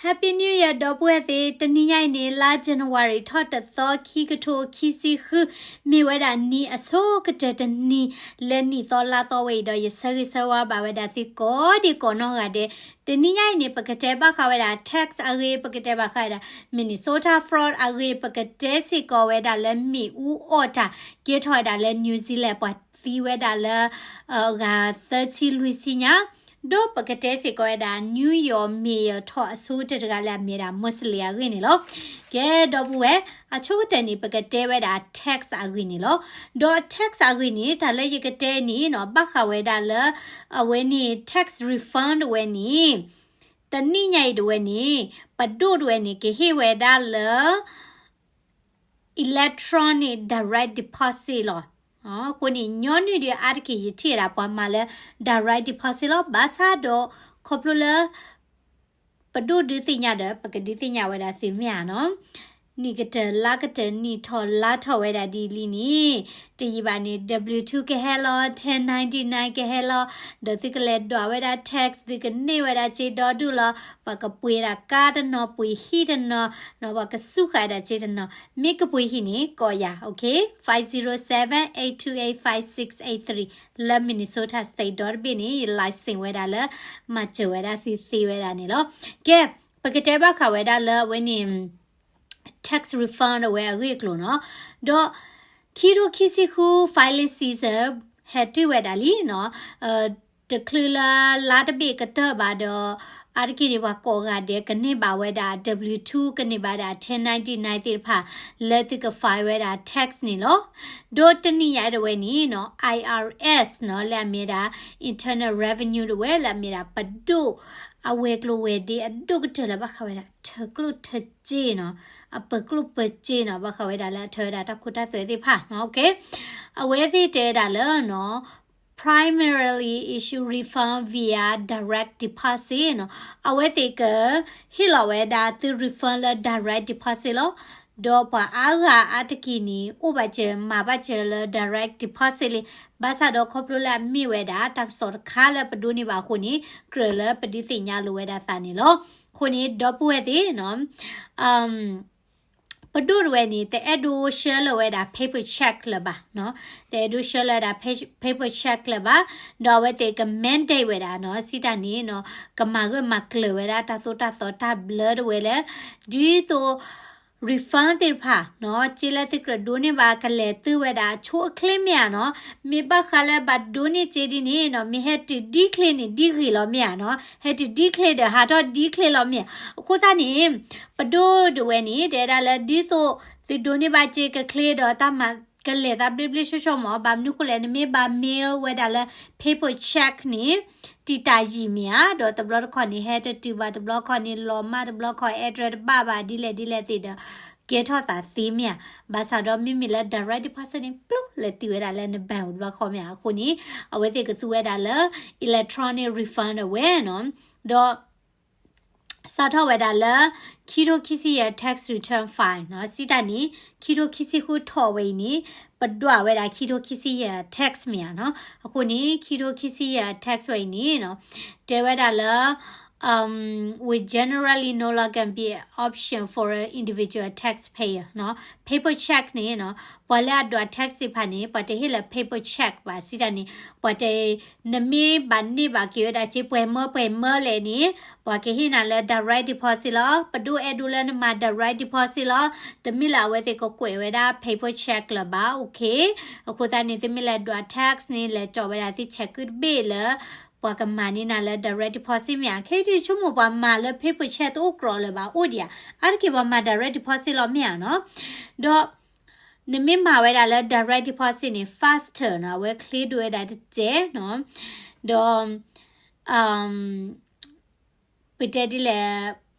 Happy New Year ဒီပုၢ်ဝဲၢ်သ့ၣ်, တနံၤညါအံၤန့ၣ် လါ January ထီၣ်တသီ ခံကထိခံဆံဃု, မ့ၢ်ဝဲဒၣ်နံၣ်အဆိကတၢၢ်တနံၤ လၢနံၣ်သီလါသီဝဲအံၤဒီး ယဆၢဂ့ၤဆၢဝါဘၣ်ဝဲဒၣ်သုကိးဒံကိးနီၢ်ဂၤဒဲး. တနံၤညါအံၤန့ၣ် ပကတဲဘၣ်ဃးဝဲဒၣ် tax အဂ့ၢ်, ပကတဲဘၣ်ဃးဝဲဒၣ် Minnesota fraud အဂ့ၢ်, ပကတဲစ့ၢ်ကီးဝဲဒၣ်လၢမ့ၣ်အူအီၣ်တၢ် ကဲထီၣ်ဝဲဒၣ်လၢ New Zealand ပှၤသံဝဲဒၣ်လၢ အဂၤသၢဆံလွံၢ်ဆံညါ, ဒီးပကတဲစ့ၢ်ကီးဝဲဒၣ် New York mayor ထီၣ်အဆိကတၢၢ်တဂၤလၢအမ့ၢ်ဒၣ် Muslim အဂ့ၢ်န့ၣ်လီၤ. ကဲ ဒီပုၢ်ဝဲၢ်, အဆိကတၢၢ်န့ၣ် ပကတဲဝဲဒၣ် tax အဂ့ၢ်န့ၣ်လီၤ. ဒီး tax အဂ့ၢ်န့ၣ် တၢ်လၢယကတဲန့ၣ်နီၤ ဘၣ်ဃးဝဲဒၣ်လၢ အဝဲန့ၣ် tax refund တဝဲန့ၣ် တနံၤညါအံၤတဝဲန့ၣ် ပဒိၣ်တဝဲန့ၣ် ကဟ့ၣ်ဝဲဒၣ်လၢ electronic direct deposit လီၤ. အဃိန့ၣ် ညီနုၢ်ဒံးအါတက့ၢ် ယထံၣ်ဝဲဒၣ်ပှၤမၤလၢ direct deposit လီၤ. ဘၣ်ဆၣ်ဒီး ခီဖျိလၢ ပဒိၣ်ဒုးသ့ၣ်ညါဒီး ပကဒုးသ့ၣ်ညါဝဲဒၣ်သုမ့ၢ်ဧါနီၤ. နံၣ်ကတၢၢ်လါကတၢၢ် နံၣ်ထီၣ်လါထီၣ်ဝဲဒၣ်ဒ်အံၤလံန့ၣ် တယံာ်ဘၣ်န့ၣ် W two ကဟဲလီၤ, ten ninety-nine ကဟဲလီၤ, ဒီးသုကလဲၤဒွးဝဲဒၣ် tax, သုကန့ၢ်ဝဲဒၣ်စ့ဒီဒူၣ်လီၤ. ပှၤကပှ့ၤဒၣ်ကါတနီၤ ပှ့ၤဟံၣ်တနီၤ, ပှၤကစူၣ်ဃာ်ဒၣ်စ့တနီၤ, မ့ၢ်ကပှ့ၤဟံၣ်န့ၣ် ကိးယၤ, okay, five zero seven, eight two eight, five six eight three လၢ Minnesota State ဒီတဘ့ၣ်န့ၣ် ယ license ဝဲဒၣ်လၢ မၤစၢၤဝဲဒၣ်သုသ့ဝဲဒၣ်န့ၣ်လီၤ. ကဲ, ပကတဲဘၣ်ဃးဝဲဒၣ်လၢအဝဲန့ၣ် tax refund အဝဲအဂ့ၢ်အကျိၤနီၤ. ဒီး ခံထိခံဆံဃု filing season ဟဲတုၤဝဲဒၣ်လံနီၤ. တချုးလၢလါတဘ့ၣ်ကတၢၢ်ဘၣ်ဒီး အါတက့ၢ်န့ၣ် ပှၤကိးဂၤဒဲးကန့ၢ်ဘၣ်ဝဲဒၣ် W two ကန့ၢ်ဘၣ်ဒၣ် ten ninety-nine သ့ၣ်တဖၣ် လၢသုက file ဝဲဒၣ် tax န့ၣ်လီၤ. ဒီးတနံၤညါအံၤတဝဲန့ၣ်နီၤ I R S နီၤ လၢအမ့ၢ်ဒၣ် Internal Revenue တဝဲ လၢအမ့ၢ်ဒၣ်ပဒိၣ် အဝဲၤကျိၤဝဲၤဒ့အဒိၣ်ကတၢၢ်လၢဘၣ်ဃးဝဲဒၣ် ထၢကျိၣ်ထၢစ့နီၤ, အပၢၤကျိၣ်ပၢၤစ့နီၤ, ဘၣ်ဃးဝဲဒၣ်လၢအထၢဝဲဒၣ်တၢ်ခိတၢ်သွဲသ့ၣ်တဖၣ်နီၤ, okay. အဝဲသ့ၣ်တဲဝဲဒၣ်လၢနီၤ primarily issue refund via direct deposit နီၤ, အဝဲသ့ၣ်ကဟ့ၣ်လီၤဝဲဒၣ်သု refund လၢ direct deposit လီၤ. ဒီးပှၤအါဂၤအါတက့ၢ်န့ၣ် အိၣ်ဘၣ်စၢၤမၤဘၣ်စၢၤလၢ direct deposit လံ, ဘၣ်ဆၣ်ဒီးခီဖျိလၢအမ့ၢ်ဝဲဒၣ်တၢ်ကစီၣ်တခါလၢပဒိးန့ၢ်ဘၣ်အဃိန့ၣ် ကြၢးလၢပဒုးသ့ၣ်ညါလိာ်ဝဲဒၣ်သးန့ၣ်လီၤ. အဃိန့ၣ် ဒီပုၢ်ဝဲၢ်သ့ၣ်နီၤ ပဒိၣ်တဝဲန့ၣ် တအဲၣ်ဒိးဆှၢလီၤဝဲဒၣ် paper check လၢၤဘၣ်, တအဲၣ်ဒိးဆှၢလီၤဝဲဒၣ် paper check လၢၤဘၣ်, ဒီးအဝဲသ့ၣ်က mandate ဝဲဒၣ်နီၤ, စံးတၢ်န့ၣ်နီၤ ကမၤဂၢၢ်မၤကျၢၤဝဲဒၣ်တၢ်သိၣ်တၢ်သီတၢ်ဘျၢတဝဲလၢ ဒ်သိး refund သ့ၣ်တဖၣ်နီၤ, စ့လၢသုကြၢးဒိးန့ၢ်ဘၣ်ကလဲၤသုဝဲဒၣ်အဆိအချ့မ့ၢ်ဧါနီၤ, မ့ၢ်ဘၣ်ဃးလၢဘၣ်ဒိးန့ၢ်စ့ဒ်န့ၣ်နီၤ, မ့ၢ်ဟဲတုၤဒ်ချ့န့ၣ် ဒ်ဂ့ၤလီၤမ့ၢ်ဧါနီၤ, ဟဲတုၤဒ်ချ့ဒီး ဟးထီၣ်ဒ်ချ့လီၤမ့ၢ်ဧါ. အဃိသတးန့ၣ် ပဒိၣ်တဝဲန့ၣ် တဲဒၣ်လၢဒ်သိးသုဒိးန့ၢ်ဘၣ်စ့ကချ့ဒီးတၢ်မၤကလဲၤသးဘျ့ဘျ့ဆှီဆှီမ့ၢ်, ဘၣ်မနုၤဃိလဲၣ် နမ့ၢ်ဘၣ် mail ဝဲဒၣ်လၢ paper check န့ၣ် တံာ်တာ်ယံာ်မ့ၢ်ဧါ, ဒီးတဘျီတခီၣ်န့ၣ် ဟဲတတုၤဘၣ်တဘျီခီၣ်န့ၣ် လီၤမၢ်တဘျီခီၣ် address တဘၣ်ဘၣ်ဒ်လဲၣ်ဒ်လဲၣ်သ့ၣ်ဒီး ကဲထီၣ်သးသ့မ့ၢ်ဧါ. ဘၣ်ဆၣ်ဒီးမ့မ့ၢ်လၢ direct deposit န့ၣ် ပျိလဲၤတုၤဝဲဒၣ်လၢန bank အိၣ်တဘျီခီၣ်မ့ၢ်ဧါ. အဃိန့ၣ် အဝဲသ့ၣ်ကသူဝဲဒၣ်လၢ electronic refund အဝဲနီၤ, ဒီး စးထီၣ်ဝဲဒၣ်လၢ ခံထိခံဆံယဲၢ် tax return file နီၤ, စံးတၢ်န့ၣ် ခံထိခံဆံဃုထီၣ်ဝဲအံၤန့ၣ် ပဒွးဝဲဒၣ်ခံထိခံဆံယဲၢ် tax မ့ၢ်ဧါနီၤ. အဃိန့ၣ် ခံထိခံဆံယဲၢ် tax ဝဲအံၤန့ၣ်နီၤ တဲဝဲဒၣ်လၢ um, will generally no longer be an option for an individual taxpayer နီၤ. Paper check န့ၣ်နီၤ ပှၤလၢအဒွး tax သ့ၣ်တဖၣ်န့ၣ် ပှၤတဟ့ၣ်လၢ paper check ဘၣ် စံးတၢ်န့ၣ် ပှၤတ နမ့ၢ်ဘၣ်န့ၢ်ဘၣ်က့ၤဝဲဒၣ်စ့ပှဲၤမၢပှဲၤမၢလဲၣ်န့ၣ် ပှၤကဟ့ၣ်နၤလၢ direct deposit လီၤ. ပဒိၣ်အဲၣ်ဒိးလၢနမၤ direct deposit လီၤ. တမ့ၢ်လၢအဝဲသ့ၣ်ကကွဲးဝဲဒၣ် paper check လၢၤဘၣ်, okay. အဃိသတးန့ၣ် သုမ့ၢ်လဲၤဒွး tax န့ၣ် လဲၤကၠီဝဲဒၣ်သု check တဘ့ၣ်လၢ ပှၤကမၤန့ၢ်နၤလၢ direct deposit မ့ၢ်ဧါ. ခဲအံၤဒုးဆိကမိၣ်ပှၤမၤလၢ paper check တအိၣ်ကြီလၢၤဘၣ် အိၣ်ဒံးဧါ. အါတက့ၢ်ပှၤမၤ direct deposit လီၤမ့ၢ်ဧါနီၤ. ဒီး နမ့ၢ်မၤဝဲဒၣ်လၢ direct deposit န့ၣ် faster နီၤ, အဝဲချ့ဒိၣ်ဝဲဒၣ်တစဲးနီၤ. ဒီး ပတဲဒ်လဲၣ်,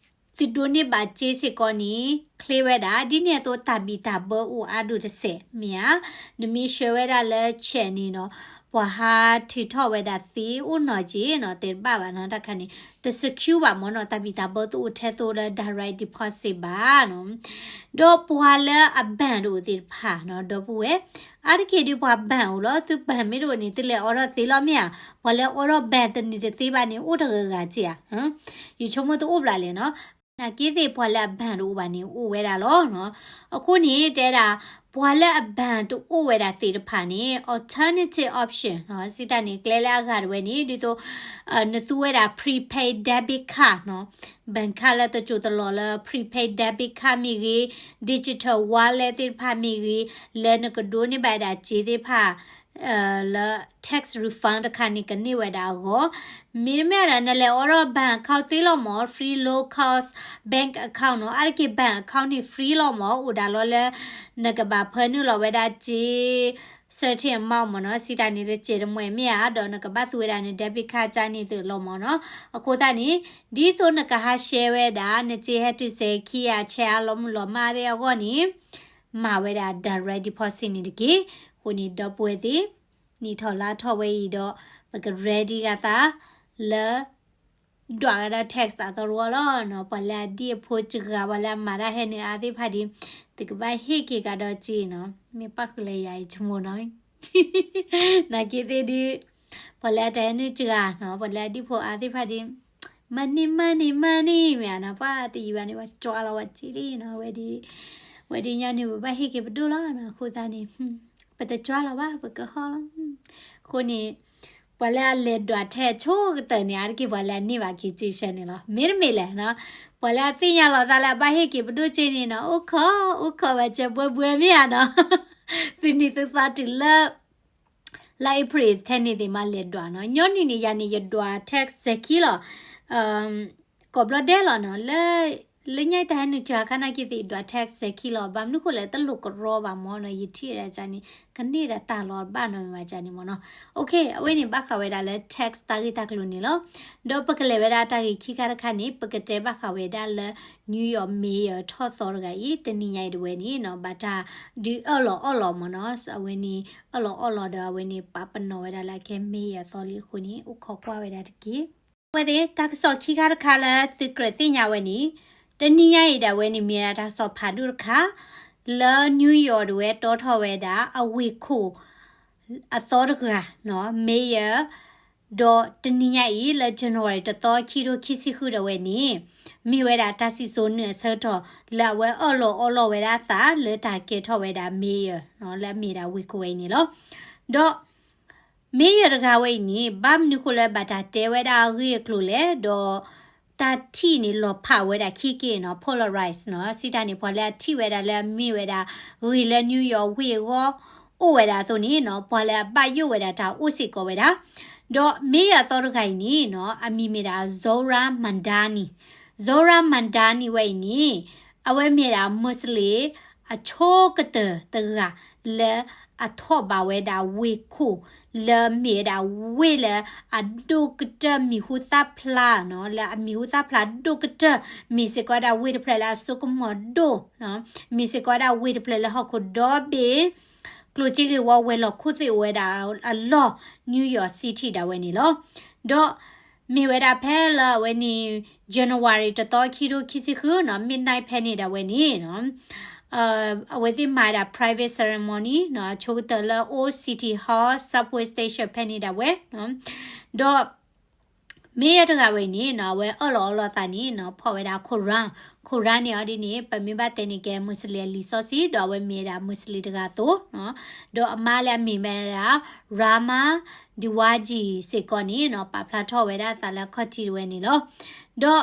သုဒိးန့ၢ်ဘၣ်စ့စ့ၢ်ကီးန့ၣ် ချ့ဝဲဒၣ် ဒ်န့ၣ်အသိးတၢ်ဘံၣ်တၢ်ဘၢအိၣ်အါဒိၣ်တစဲး မ့ၢ်ဧါ. နမ့ၢ်ဆှၢဝဲဒၣ်လၢ check န့ၣ်နီၤ, ပှၤဟးထုးထီၣ်ဝဲဒၣ်သ့အိၣ်နီၤက့နီၤ, တဲတဘၣ်ဘၣ်နီၤ, တၢ်ခါန့ၣ် တ secure ဘၣ်မ့ၢ်နီၤ, တၢ်ဘံၣ်တၢ်ဘၢတအိၣ်ထဲသိးလၢ direct deposit ဘၣ်နီၤ. ဒီးပှၤလၢအ bank တအိၣ်သ့ၣ်တဖၣ်နီၤ, ဒီပုၢ်ဝဲၢ်, အါတက့ၢ်ဒုးပှၤ bank အိၣ်လီၤ, သု bank မ့ၢ်တအိၣ်န့ၣ် သုလဲၤအိးထီၣ်သ့လီၤမ့ၢ်ဧါ. ပှၤလၢအိးထီၣ် bank တနံၤတသ့ဘၣ်န့ၣ် အိၣ်တဂၤဂၤက့ဧါ. ယဆိကမိၣ်တအိၣ်ဘၣ်လဲၣ်နီၤ. နာ်က့သ့ၣ်ပှၤလၢအ ban တအိၣ်ဘၣ်န့ၣ် အိၣ်ဝဲဒၣ်လီၤနီၤ. အဃိန့ၣ် တဲဒၣ် ပှၤလၢအ ban တအိၣ်ဝဲဒၣ်သ့ၣ်တဖၣ်န့ၣ် alternative option နီၤ, စံးတၢ်န့ၣ် ကျဲလၢအဂၤတဝဲန့ၣ် ဒ်သိး နသူဝဲဒၣ် prepaid debit card နီၤ, bank card လၢတစိၢ်တလီၢ်လၢ prepaid debit card မ့ၢ်ဂ့ၤ, digital wallet သ့ၣ်တဖၣ်မ့ၢ်ဂ့ၤ, လၢနကဒိးန့ၢ်ဘၣ်ဒၣ်စ့သ့ၣ်တဖၣ် လၢ tax refund တခါန့ၣ် ကန့ၢ်ဝဲဒၣ်အဂီၢ်, မ့တမ့ၢ်ဒီး နလဲၤအိးထီၣ် bank account သ့လီၤမၢ်, free low cost bank account နီၤ, အါတက့ၢ် bank account န့ၣ် free လီၤမၢ်, အိၣ်ဒၣ်လီၤလၢ နကဘၣ်ဖၢနုာ်လီၤဝဲဒၣ်စ့ certain amount မၢ်နီၤ, စံးတၢ်န့ၣ် တစဲးတမှဲမ့ၢ်ဧါ, ဒီးနကဘၣ်သူဝဲဒၣ်န debit card ကန့ၣ်သုးလီၤမၢ်နီၤ. အဃိသတးန့ၣ် ဒ်သိးနကဟးရှဲဝဲဒၣ် နစ့ဟဲတုၤစဲးခံဂၤ ဆဲးအါလီၤမုၢ်လီၤမၢ်သ့ၣ်အဂီၢ်န့ၣ် မၤဝဲဒၣ် direct deposit န့ၣ်တက့ၢ်. အဃိန့ၣ် ဒီပုၢ်ဝဲၢ်သ့ၣ် နံၣ်ထီၣ်လါထီၣ်ဝဲအံၤဒီး ပက ready ဂၤသး လၢ ဒွးဂၤဒီး tax သးသီတဝီလီၤနီၤ. ပှၤလၢအဒံၣ်အဖိစှၤ ပှၤလၢအမၤတၢ်ဟဲနုာ်အါသ့ၣ်တဖၣ်ဒီး သုကဘၣ်ဟ့ၣ်က့ၤကဒီးစ့နီၤ, မ့ၢ်ပၣ်ဃုာ်လၢယၤအံၤ ဆိကမိၣ်နီၤ နာ်က့သ့ၣ်ဒုး ပှၤလၢအတၢ်ဟဲနုာ်စှၤနီၤ, ပှၤလၢအဒံၣ်ဖိအါသ့ၣ်တဖၣ်ဒီး money money money မ့ၢ်ဧါနီၤ, ပှၤတယံာ်ဘၣ်န့ၣ် ပှၤကၠွလီၤဝဲစ့လံနီၤ, ဝဲဒ် ဝဲဒ်ညါန့ၣ် ပဘၣ်ဟ့ၣ်က့ၤပဒိၣ်လီၤနီၤ, အဃိသတးန့ၣ် ပတကၠွလီၤဘၣ် ပကဟီၣ်လီၤ. အဃိန့ၣ် ပှၤလၢအလဲၤဒွးထဲအဆိကတၢၢ်န့ၣ် အါတက့ၢ်ပှၤလၢအန့ၢ်ဘၣ်က့ၤစ့ဆၢန့ၣ်လီၤ. မ့တမ့ၢ်လဲၣ်နီၤ, ပှၤလၢအသ့ၣ်ညါလီၤသးလၢအဘၣ်ဟ့ၣ်က့ၤပဒိၣ်စ့န့ၣ်နီၤ, အိၣ်ခိး အိၣ်ခိးဘၣ်စၢၤဘှဲဘှဲမ့ၢ်ဧါနီၤ, သုနံၤသုသီတုၤလၢ လါအ့ဖြ့ၣ်ထဲန့ၣ်သ့ၣ်မး လဲၤဒွးနီၤ, ညီနုၢ်န့ၣ် ယၤန့ၣ် ယဒွး tax စဲၤခံလီၤ ကိးဘျီဒဲးလီၤနီၤ, လၢ လၢညါတၢ်ဟဲနုာ်စှၤခါနာ်က့သ့ၣ် ယဒွး tax စဲၤခံလီၤ, ဘၣ်မနုၤဃိလဲၣ် တလိာ်ကရီဘၣ်မၢ်နီၤ, ယထံၣ်ဒၣ်ကန့ၣ် ကန့ၢ်ဒၣ်တၢ်လီၤဘၣ်နီၤ မ့ၢ်ဘၣ်ကန့ၣ်မၢ်နီၤ. အဝဲန့ၣ်ဘၣ်ဃးဝဲဒၣ်လၢ tax တၢ်ဂ့ၢ်တၢ်ကျိၤန့ၣ်လီၤ. ဒီးပကလဲၤဝဲဒၣ်တၢ်ဂ့ၢ်ခံခါတခါန့ၣ် ပကတဲဘၣ်ဃးဝဲဒၣ်လၢ New York mayor ထီၣ်သီတဂၤအံၤ တနံၤညါအံၤတဝဲန့ၣ်နီၤ, ဘၣ်တၢ်ဒုးအၢၣ်လီၤအီလီၤမၢ်နီၤ, အဝဲန့ၣ် အၢၣ်လီၤအီလီၤဒီး အဝဲန့ၣ် ပာ်ပနီၣ်ဝဲဒၣ်လၢအကဲ mayor သီလံအဃိန့ၣ် အိၣ်ခိးကွၢ်ဝဲဒၣ်တက့ၢ်. အဝဲသ့ၣ် တၢ်ကစီၣ်ခံခါတခါလၢသုကြၢးသ့ၣ်ညါဝဲန့ၣ် တနံၤညါအံၤဒၣ်ဝဲန့ၣ် မ့ၢ်ဒၣ်တၢ်ကစီၣ်ဖးဒိၣ်တခါ လၢ New York တဝဲတီထီၣ်ဝဲဒၣ် အဝ့ၢ်ခိၣ် အသီတဂၤနီၤ mayor ဒီးတနံၤညါအံၤလၢ January တသီ ခံထိခံဆံဃု ဒၣ်ဝဲန့ၣ် မ့ၢ်ဝဲဒၣ်တၢ်စံၣ်စိၤနုာ်အဆၢကတီၢ် လၢအဝဲအၢၣ်လီၤအီလီၤဝဲဒၣ်အသးလၢတၢ်ကဲထီၣ်ဝဲဒၣ် mayor နီၤ လၢအမ့ၢ်ဒၣ်ဝ့ၢ်ခိၣ်ဝဲအံၤန့ၣ်လီၤ. ဒီး mayor တဂၤဝဲအံၤန့ၣ် ဘၣ်မနုၤဃိလၢဘၣ်တၢ်တဲဝဲဒၣ်အဂ့ၢ်အကျိၤလဲၣ်, ဒီး တၢ်ထံၣ်န့ၣ်လီၤဖးဝဲဒၣ်ခံက့ၢ်နီၤ polarize နီၤ, စံးတၢ်န့ၣ် ပှၤလၢအထံၣ်ဝဲဒၣ်လၢအမ့ၢ်ဝဲဒၣ် ဂ့ၤလၢ New York ဝ့ၢ်အဂီၢ် အိၣ်ဝဲဒၣ်အသိးန့ၣ်နီၤ ပှၤလၢအဘၣ်ယိၣ်ဝဲဒၣ်တၢ်အိၣ်စ့ၢ်ကီးဝဲဒၣ်. ဒီး mayor အသီတဂၤအံၤန့ၣ်နီၤ အမံၤမ့ၢ်ဒၣ် Zohran Mamdani, Zohran Mamdani ဝဲအံၤန့ၣ် အဝဲမ့ၢ်ဒၣ် Muslim အဆိကတၢၢ်တဂၤ လၢအထီၣ်ဘၣ်ဝဲဒၣ်ဝ့ၢ်ခိၣ် လၢမ့ၢ်ဝဲဒၣ်ဝ့ၢ်လၢအဒိၣ်ကတၢၢ်မံၤဟူသၣ်ဖျါနီၤ, လၢအမံၤဟူသၣ်ဖျါဒိၣ်ကတၢၢ်, မ့ၢ်စ့ၢ်ကီးဝဲဒၣ်ဝ့ၢ်တဖျၢၣ်လၢအစိကမီၤဒိၣ်နီၤ, မ့ၢ်စ့ၢ်ကီးဝဲဒၣ်ဝ့ၢ်တဖျၢၣ်လၢဟီၣ်ခိၣ်ဒီဘ့ၣ် ကျိၣ်စ့ဂ့ၢ်ဝီဝဲၤလီၢ်ခိၣ်သ့ၣ်အိၣ်ဝဲဒၣ်အလီၢ် New York City ဒၣ်ဝဲန့ၣ်လီၤ. ဒီး မ့ၢ်ဝဲဒၣ်ဖဲလၢအဝဲန့ၣ် January တသီ ခံထိခံဆံဃုနီၤ midnight ဖဲန့ၣ်ဒၣ်ဝဲန့ၣ်နီၤ အဝဲသ့ၣ်မၤဒၣ် private ceremony နီၤ အဆိကတၢၢ်လၢ Old City Hall Subway Station ဖဲန့ၣ်ဒၣ်ဝဲနီၤ ဒီး mayor တဂၤဝဲအံၤန့ၣ်နီၤ အဝဲအၢၣ်လီၤအီလီၤသးန့ၣ်နီၤ ဖီၣ်ဝဲဒၣ် Quran, Quran န့ၣ်အီၤဒ်န့ၣ် ပမ့ၢ်ဘၣ်တဲန့ၣ်ကဲ Muslim အလံာ်စီဆှံ ဒီးအဝဲမ့ၢ်ဝဲဒၣ် Muslim တဂၤအသိးနီၤ ဒီးအမါလၢအမ့ၢ်ဝဲဒၣ် Rama Dewajee စ့ၢ်ကီးန့ၣ်နီၤ ပာ်ဖျါထီၣ်ဝဲဒၣ်အသးလၢအခီၣ်ထံးတဝဲန့ၣ်လီၤ. ဒီး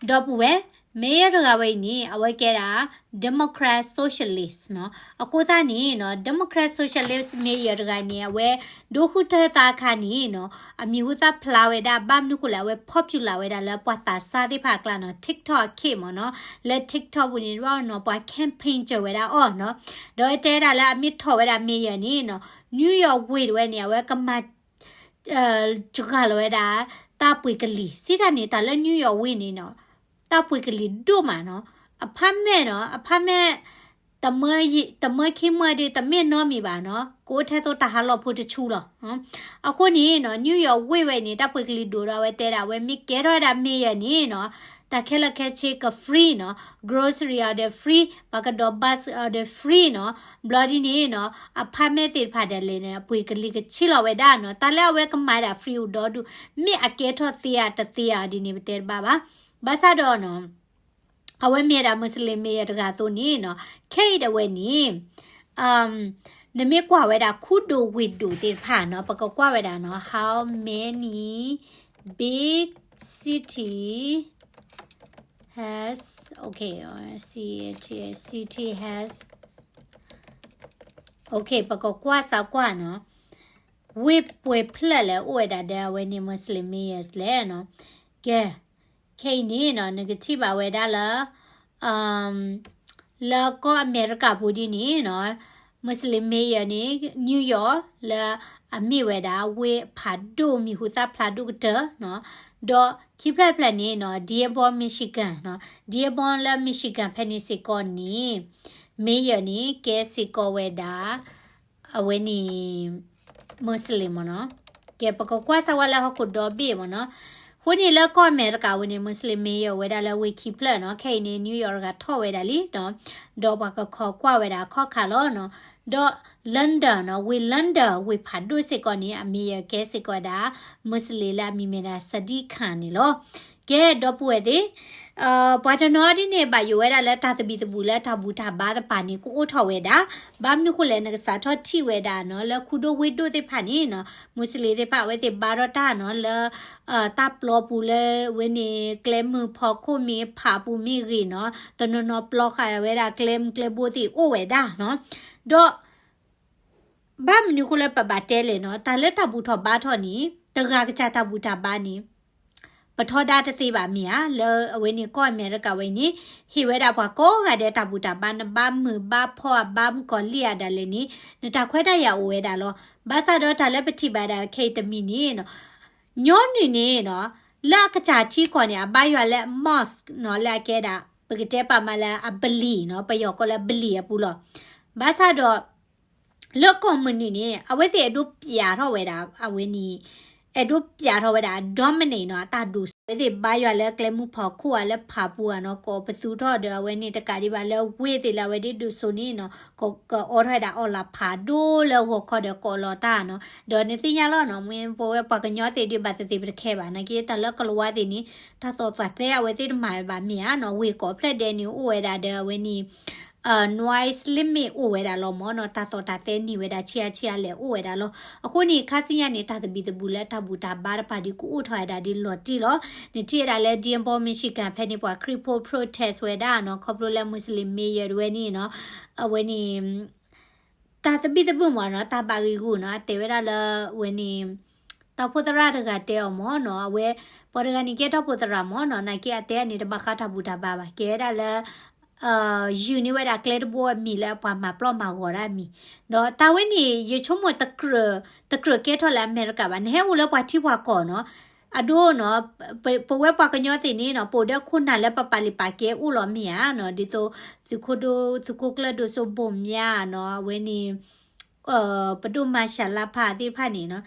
ဒီပုၢ်ဝဲၢ် mayor တဂၤဝဲအံၤန့ၣ် အဝဲကဲဒၣ် Democrat Socialist နီၤ အဃိသတးန့ၣ်နီၤ Democrat Socialist mayor တဂၤန့ၣ် အဝဲဒိဃုထၢသးအခါန့ၣ်နီၤ အမံၤဟူသၣ်ဖျါဝဲဒၣ် ဘၣ်မနုၤဃိလဲၣ် အဝဲ popular ဝဲဒၣ်လၢပှၤသးစၢ်သ့ၣ်တဖၣ်အကျါနီၤ TikTok အခ့မ့ၢ်နီၤ လၢ TikTok ပူၤန့ၣ်နီၤ ပှၤ campaign စၢၤဝဲဒၣ်အီၤနီၤ ဒီးတဲဒၣ်လၢအမ့ၢ်ထီၣ်ဝဲဒၣ် mayor န့ၣ်နီၤ New York ဝ့ၢ်တဝဲန့ၣ် အဝဲကမၤ စှၤလီၤဝဲဒၣ် တၢ်ပှ့ၤကလံၤ စံးတၢ်န့ၣ် တၢ်လၢ New York ဝ့ၢ်န့ၣ်နီၤ တၢ်ပှ့ၤကလံၤဒိၣ်မးနီၤ apartment နီၤ apartment တမၢခံမၢဒီး တမ့ၢ်နီတမံၤဘၣ်နီၤ ကအိၣ်ထဲသိးတၢ်ဟးလီၢ်ဖိတဆူလီၤ. အဃိန့ၣ်နီၤ New York ဝ့ၢ်ဝဲန့ၣ် တၢ်ပှ့ၤကလံၤဒိၣ်ဒီး အဝဲတဲဒၣ် အဝဲမ့ၢ်ကဲထီၣ်ဝဲဒၣ် mayor န့ၣ်နီၤ တၢ်ခဲလၢာ်ခဲဆ့က free နီၤ grocery အီၤဒီး free ပှၤကဒီး bus အီၤဒီး free နီၤ ဘျီဒ်န့ၣ်နီၤ apartment သ့ၣ်တဖၣ်ဒၣ်လဲာ်န့ၣ် အပှ့ၤကလံၤကဆ့လီၤဝဲဒၣ်နီၤ တၢ်လၢအဝဲကမၤဒၣ် free အိၣ်ဒီဒူၣ် မ့ၢ်အကဲထီၣ်သ့ဧါတသ့ဧါဒ်န့ၣ် ပတဲတဘၣ်ဘၣ် ဘၣ်ဆၣ်ဒီးနီၤ အဝဲမ့ၢ်ဝဲဒၣ် Muslim mayor တဂၤအသိးန့ၣ်နီၤ, ခဲအံၤဒၣ်ဝဲန့ၣ် နမ့ၢ်ကွၢ်ဝဲဒၣ်ခူဒိၣ်ဝ့ၢ်ဒိၣ်သ့ၣ်တဖၣ်နီၤ, ပကကွၢ်ဝဲဒၣ်နီၤ how many big city has, okay, city, city has, okay, ပကကွၢ်စးကွၢ်နီၤ, ဝ့ၢ်ပှဲၤဖျၢၣ်လဲၣ်အိၣ်ဝဲဒၣ်ဒီးအဝဲန့ၣ် Muslim mayors လဲၣ်နီၤ, ကဲ ခဲအံၤန့ၣ်နီၤ နကထံၣ်ဘၣ်ဝဲဒၣ်လၢ လၢကီၢ်အမဲရကၤပူၤဒ်န့ၣ်နီၤ, Muslim mayor န့ၣ် New York လၢအမ့ၢ်ဝဲဒၣ် ဝ့ၢ်ဖးဒိၣ်မံၤဟူသၣ်ဖျါဒိၣ်ကတၢၢ်နီၤ, ဒီးခံဖျၢၣ်တဖျၢၣ်န့ၣ်နီၤ Dearborn Michigan နီၤ, Dearborn လၢ Michigan ဖဲန့ၣ်စ့ၢ်ကီးန့ၣ် mayor န့ၣ် ကဲစ့ၢ်ကီးဝဲဒၣ် အဝဲန့ၣ် Muslim မ့ၢ်နီၤ, ကဲ ပကကွၢ်စၢ်ဝဲလၢဟီၣ်ခိၣ်ဒီဘ့ၣ်မ့ၢ်နီၤ, အဃိန့ၣ်လၢကီၢ်အမဲရကၤဝဲန့ၣ် Muslim mayor ဝဲဒၣ်လၢဝ့ၢ်ခံဖျၢၣ်နီၤ, ခဲအံၤန့ၣ် New York တဂၤထီၣ်ဝဲဒၣ်လံနီၤ, ဒီးပှၤကခိးကွၢ်ဝဲဒၣ်အခီၣ်ခါလီၤနီၤ, ဒီး London နီၤ, ဝ့ၢ် London ဝ့ၢ်ဖးဒိၣ်စ့ၢ်ကီးန့ၣ် အ mayor ကဲစ့ၢ်ကီးဝဲဒၣ် Muslim လၢအမံၤမ့ၢ်ဒၣ် Sadiq Khan န့ၣ်လီၤ. ကဲ ဒီပုၢ်ဝဲၢ်သ့ၣ် ပှၤတနီၤဒ်န့ၣ် ဘၣ်ယိၣ်ဝဲဒၣ်လၢတၢ်သဘံၣ်သဘုၣ်လၢတၢ်ဘူၣ်တၢ်ဘါတဖၣ်န့ၣ် ကအိၣ်ထီၣ်ဝဲဒၣ်, ဘၣ်မနုၤဃိလဲၣ် နကစးထီၣ်ထံၣ်ဝဲဒၣ်နီၤ လၢခူဒိၣ်ဝ့ၢ်ဒိၣ်သ့ၣ်တဖၣ်န့ၣ်နီၤ Muslim သ့ၣ်တဖၣ်အဝဲသ့ၣ်ဘါထီၣ်တၢ်နီၤ လၢ တၢ်ပျီပူၤလၢဝဲန့ၣ် ကျဲမုၢ်ဖီခိၣ်မ့ၢ်ဖးပူၤမ့ၢ်ဂ့ၤနီၤ တနီၤနီၤပျီဃာ်ဝဲဒၣ်ကျဲမုၢ်ကျဲဘိသ့ၣ်အိၣ်ဝဲဒၣ်နီၤ, ဒီး ဘၣ်မနုၤအဃိလၢပဘၣ်တဲလဲၣ်နီၤ တၢ်လၢတၢ်ဘူၣ်ထီၣ်ဘါထီၣ်န့ၣ် တဂၤကစၢ်တၢ်ဘူၣ်တၢ်ဘါန့ၣ် ပထီဒါတသ့ဘၣ်မ့ၢ်ဧါ, လၢအဝဲန့ၣ်ကီၢ်အမဲရကၤဝဲအံၤန့ၣ် ဟ့ၣ်ဝဲဒၣ်ပှၤကိးဂၤဒဲးတၢ်ဘူၣ်တၢ်ဘါ နဘါမုာ်ဘါဖှီၣ်ဧါ ဘါမုၢ်ကီၤလံၢ်ဧါဒၣ်လဲာ်န့ၣ် နတၢ်ခွဲးတၢ်ယာ်အိၣ်ဝဲဒၣ်လီၤ. ဘၣ်ဆၣ်ဒီးတၢ်လၢပထံၣ်ဘၣ်ဒၣ်ခဲအံၤတမံၤန့ၣ်နီၤ ညီနုၢ်န့ၣ်နီၤ လၢအကစၢ်ထံကီၢ်န့ၣ် အဘါယွၤလၢ mosque နီၤ လၢအကဲဒၣ် ပကတဲပာ်မးလၢအပလံၤနီၤ ပယီၤကိးလၢပလံၤအပူၤလီၤ. ဘၣ်ဆၣ်ဒီး လၢကီၢ်မုၢ်နုာ်န့ၣ် အဝဲသ့ၣ်အဲၣ်ဒိးပျးထီၣ်ဝဲဒၣ် အဝဲန့ၣ် အဲၣ်ဒိးပျးထီၣ်ဝဲဒၣ် dominate နီၤ အတၢ်ဒိၣ်စိ အဝဲသ့ၣ်ဘါယွၤလၢကျဲမုၢ်ဖီခိၣ်ဧါ လၢဖးပူၤဧါနီၤ ကိးပသူထီၣ်ဒီးအဝဲန့ၣ်တကးဒံးဘၣ်လၢဝ့ၢ်သ့ၣ်လၢအဝဲဒၣ်ဒိၣ်စိန့ၣ်နီၤ ကအိးထီၣ်ဝဲဒၣ်အီလးဖးဒိၣ်လၢဂီၤခီဒီးကိးလီၤတၢ်နီၤ ဒီးနသ့ၣ်ညါလီၤနီၤ မ့ၢ်ပဝဲပှၤကညီသ့ၣ်ဒုးဘၣ်သ့ၣ်သ့ၣ်ပတခဲဘၣ် နာ်က့တၢ်လၢကလံးဝါသ့ၣ်န့ၣ် တၢ်သီၣ်သးသဲအဝဲသ့ၣ်တမၤဘၣ်မ့ၢ်ဧါနီၤ ဝ့ၢ်ကိးဖျၢၣ်ဒဲးန့ၣ်အိၣ်ဝဲဒၣ်ဒီးအဝဲန့ၣ် noise limit အိၣ်ဝဲဒၣ်လီၤမ့ၢ်နီၤ တၢ်သီၣ်တၢ်သဲန့ၢ်ဝဲဒၣ်ဆံးအါဆံးအါလဲၣ်အိၣ်ဝဲဒၣ်လီၤ. အဃိန့ၣ် ခါဆူညါန့ၣ် တၢ်သဘံၣ်သဘုၣ်လၢတၢ်ဘူၣ်တၢ်ဘါတဖၣ်ဒုးကအိၣ်ထီၣ်ဝဲဒၣ်ဒ်လီၤတံၢ်လီၤ. နထံၣ်ဝဲဒၣ်လၢ Dearborn Michigan ဖဲန့ၣ် ပှၤခရံာ်ဖိ protest ဝဲဒၣ်နီၤ ခီဖျိလၢ Muslim mayor တဝဲန့ၣ်နီၤ အဝဲန့ၣ် တၢ်သဘံၣ်သဘုၣ်မ့ၢ်နီၤ တၢ်ဘၣ်ဂံာ်ဂူာ်နီၤ အတဲဝဲဒၣ်လၢ ဝဲန့ၣ် တီၢ်ဖှိၣ်သရၣ်တဂၤတဲအီၤမ့ၢ်နီၤ အဝဲ ပှၤတဂၤန့ၣ်ကဲတီၢ်ဖှိၣ်သရၣ်မ့ၢ်နီၤ နာ်က့အတဲန့ၣ် တဘၣ်ဃးတၢ်ဘူၣ်တၢ်ဘါဘၣ် ကဲဝဲဒၣ်လၢ ယုၢ်န့ၢ်ဝဲဒၣ်ကျဲတဘိအမံၤလၢပှၤမၤပျီမၤဂီၤဒၣ်မံၤ ဒီးတၢ်ဝဲန့ၣ် ယဆိကမိၣ် တကြၢးကဲထီၣ်လၢအမဲရကၤဘၣ် နဟဲအိၣ်လၢပှၤထံပှၤကီၢ်နီၤ အဒိနီၤ ပဝဲပှၤကညီသ့ၣ်န့ၣ်နီၤ ပအိၣ်ဒီးခိၣ်နၢ်လၢပပာ်လုၢ်ပာ်ကဲအိၣ်လီၤမ့ၢ်ဧါနီၤ ဒ်သိး သုးခိၣ်ဒိၣ် သုးခိၣ်ကျၢၢ်ဒိၣ်စိဘိၣ်မၠါနီၤ အဝဲန့ၣ် ပဒိၣ်မၤရှးလါဖးသ့ၣ်တဖၣ်န့ၣ်နီၤ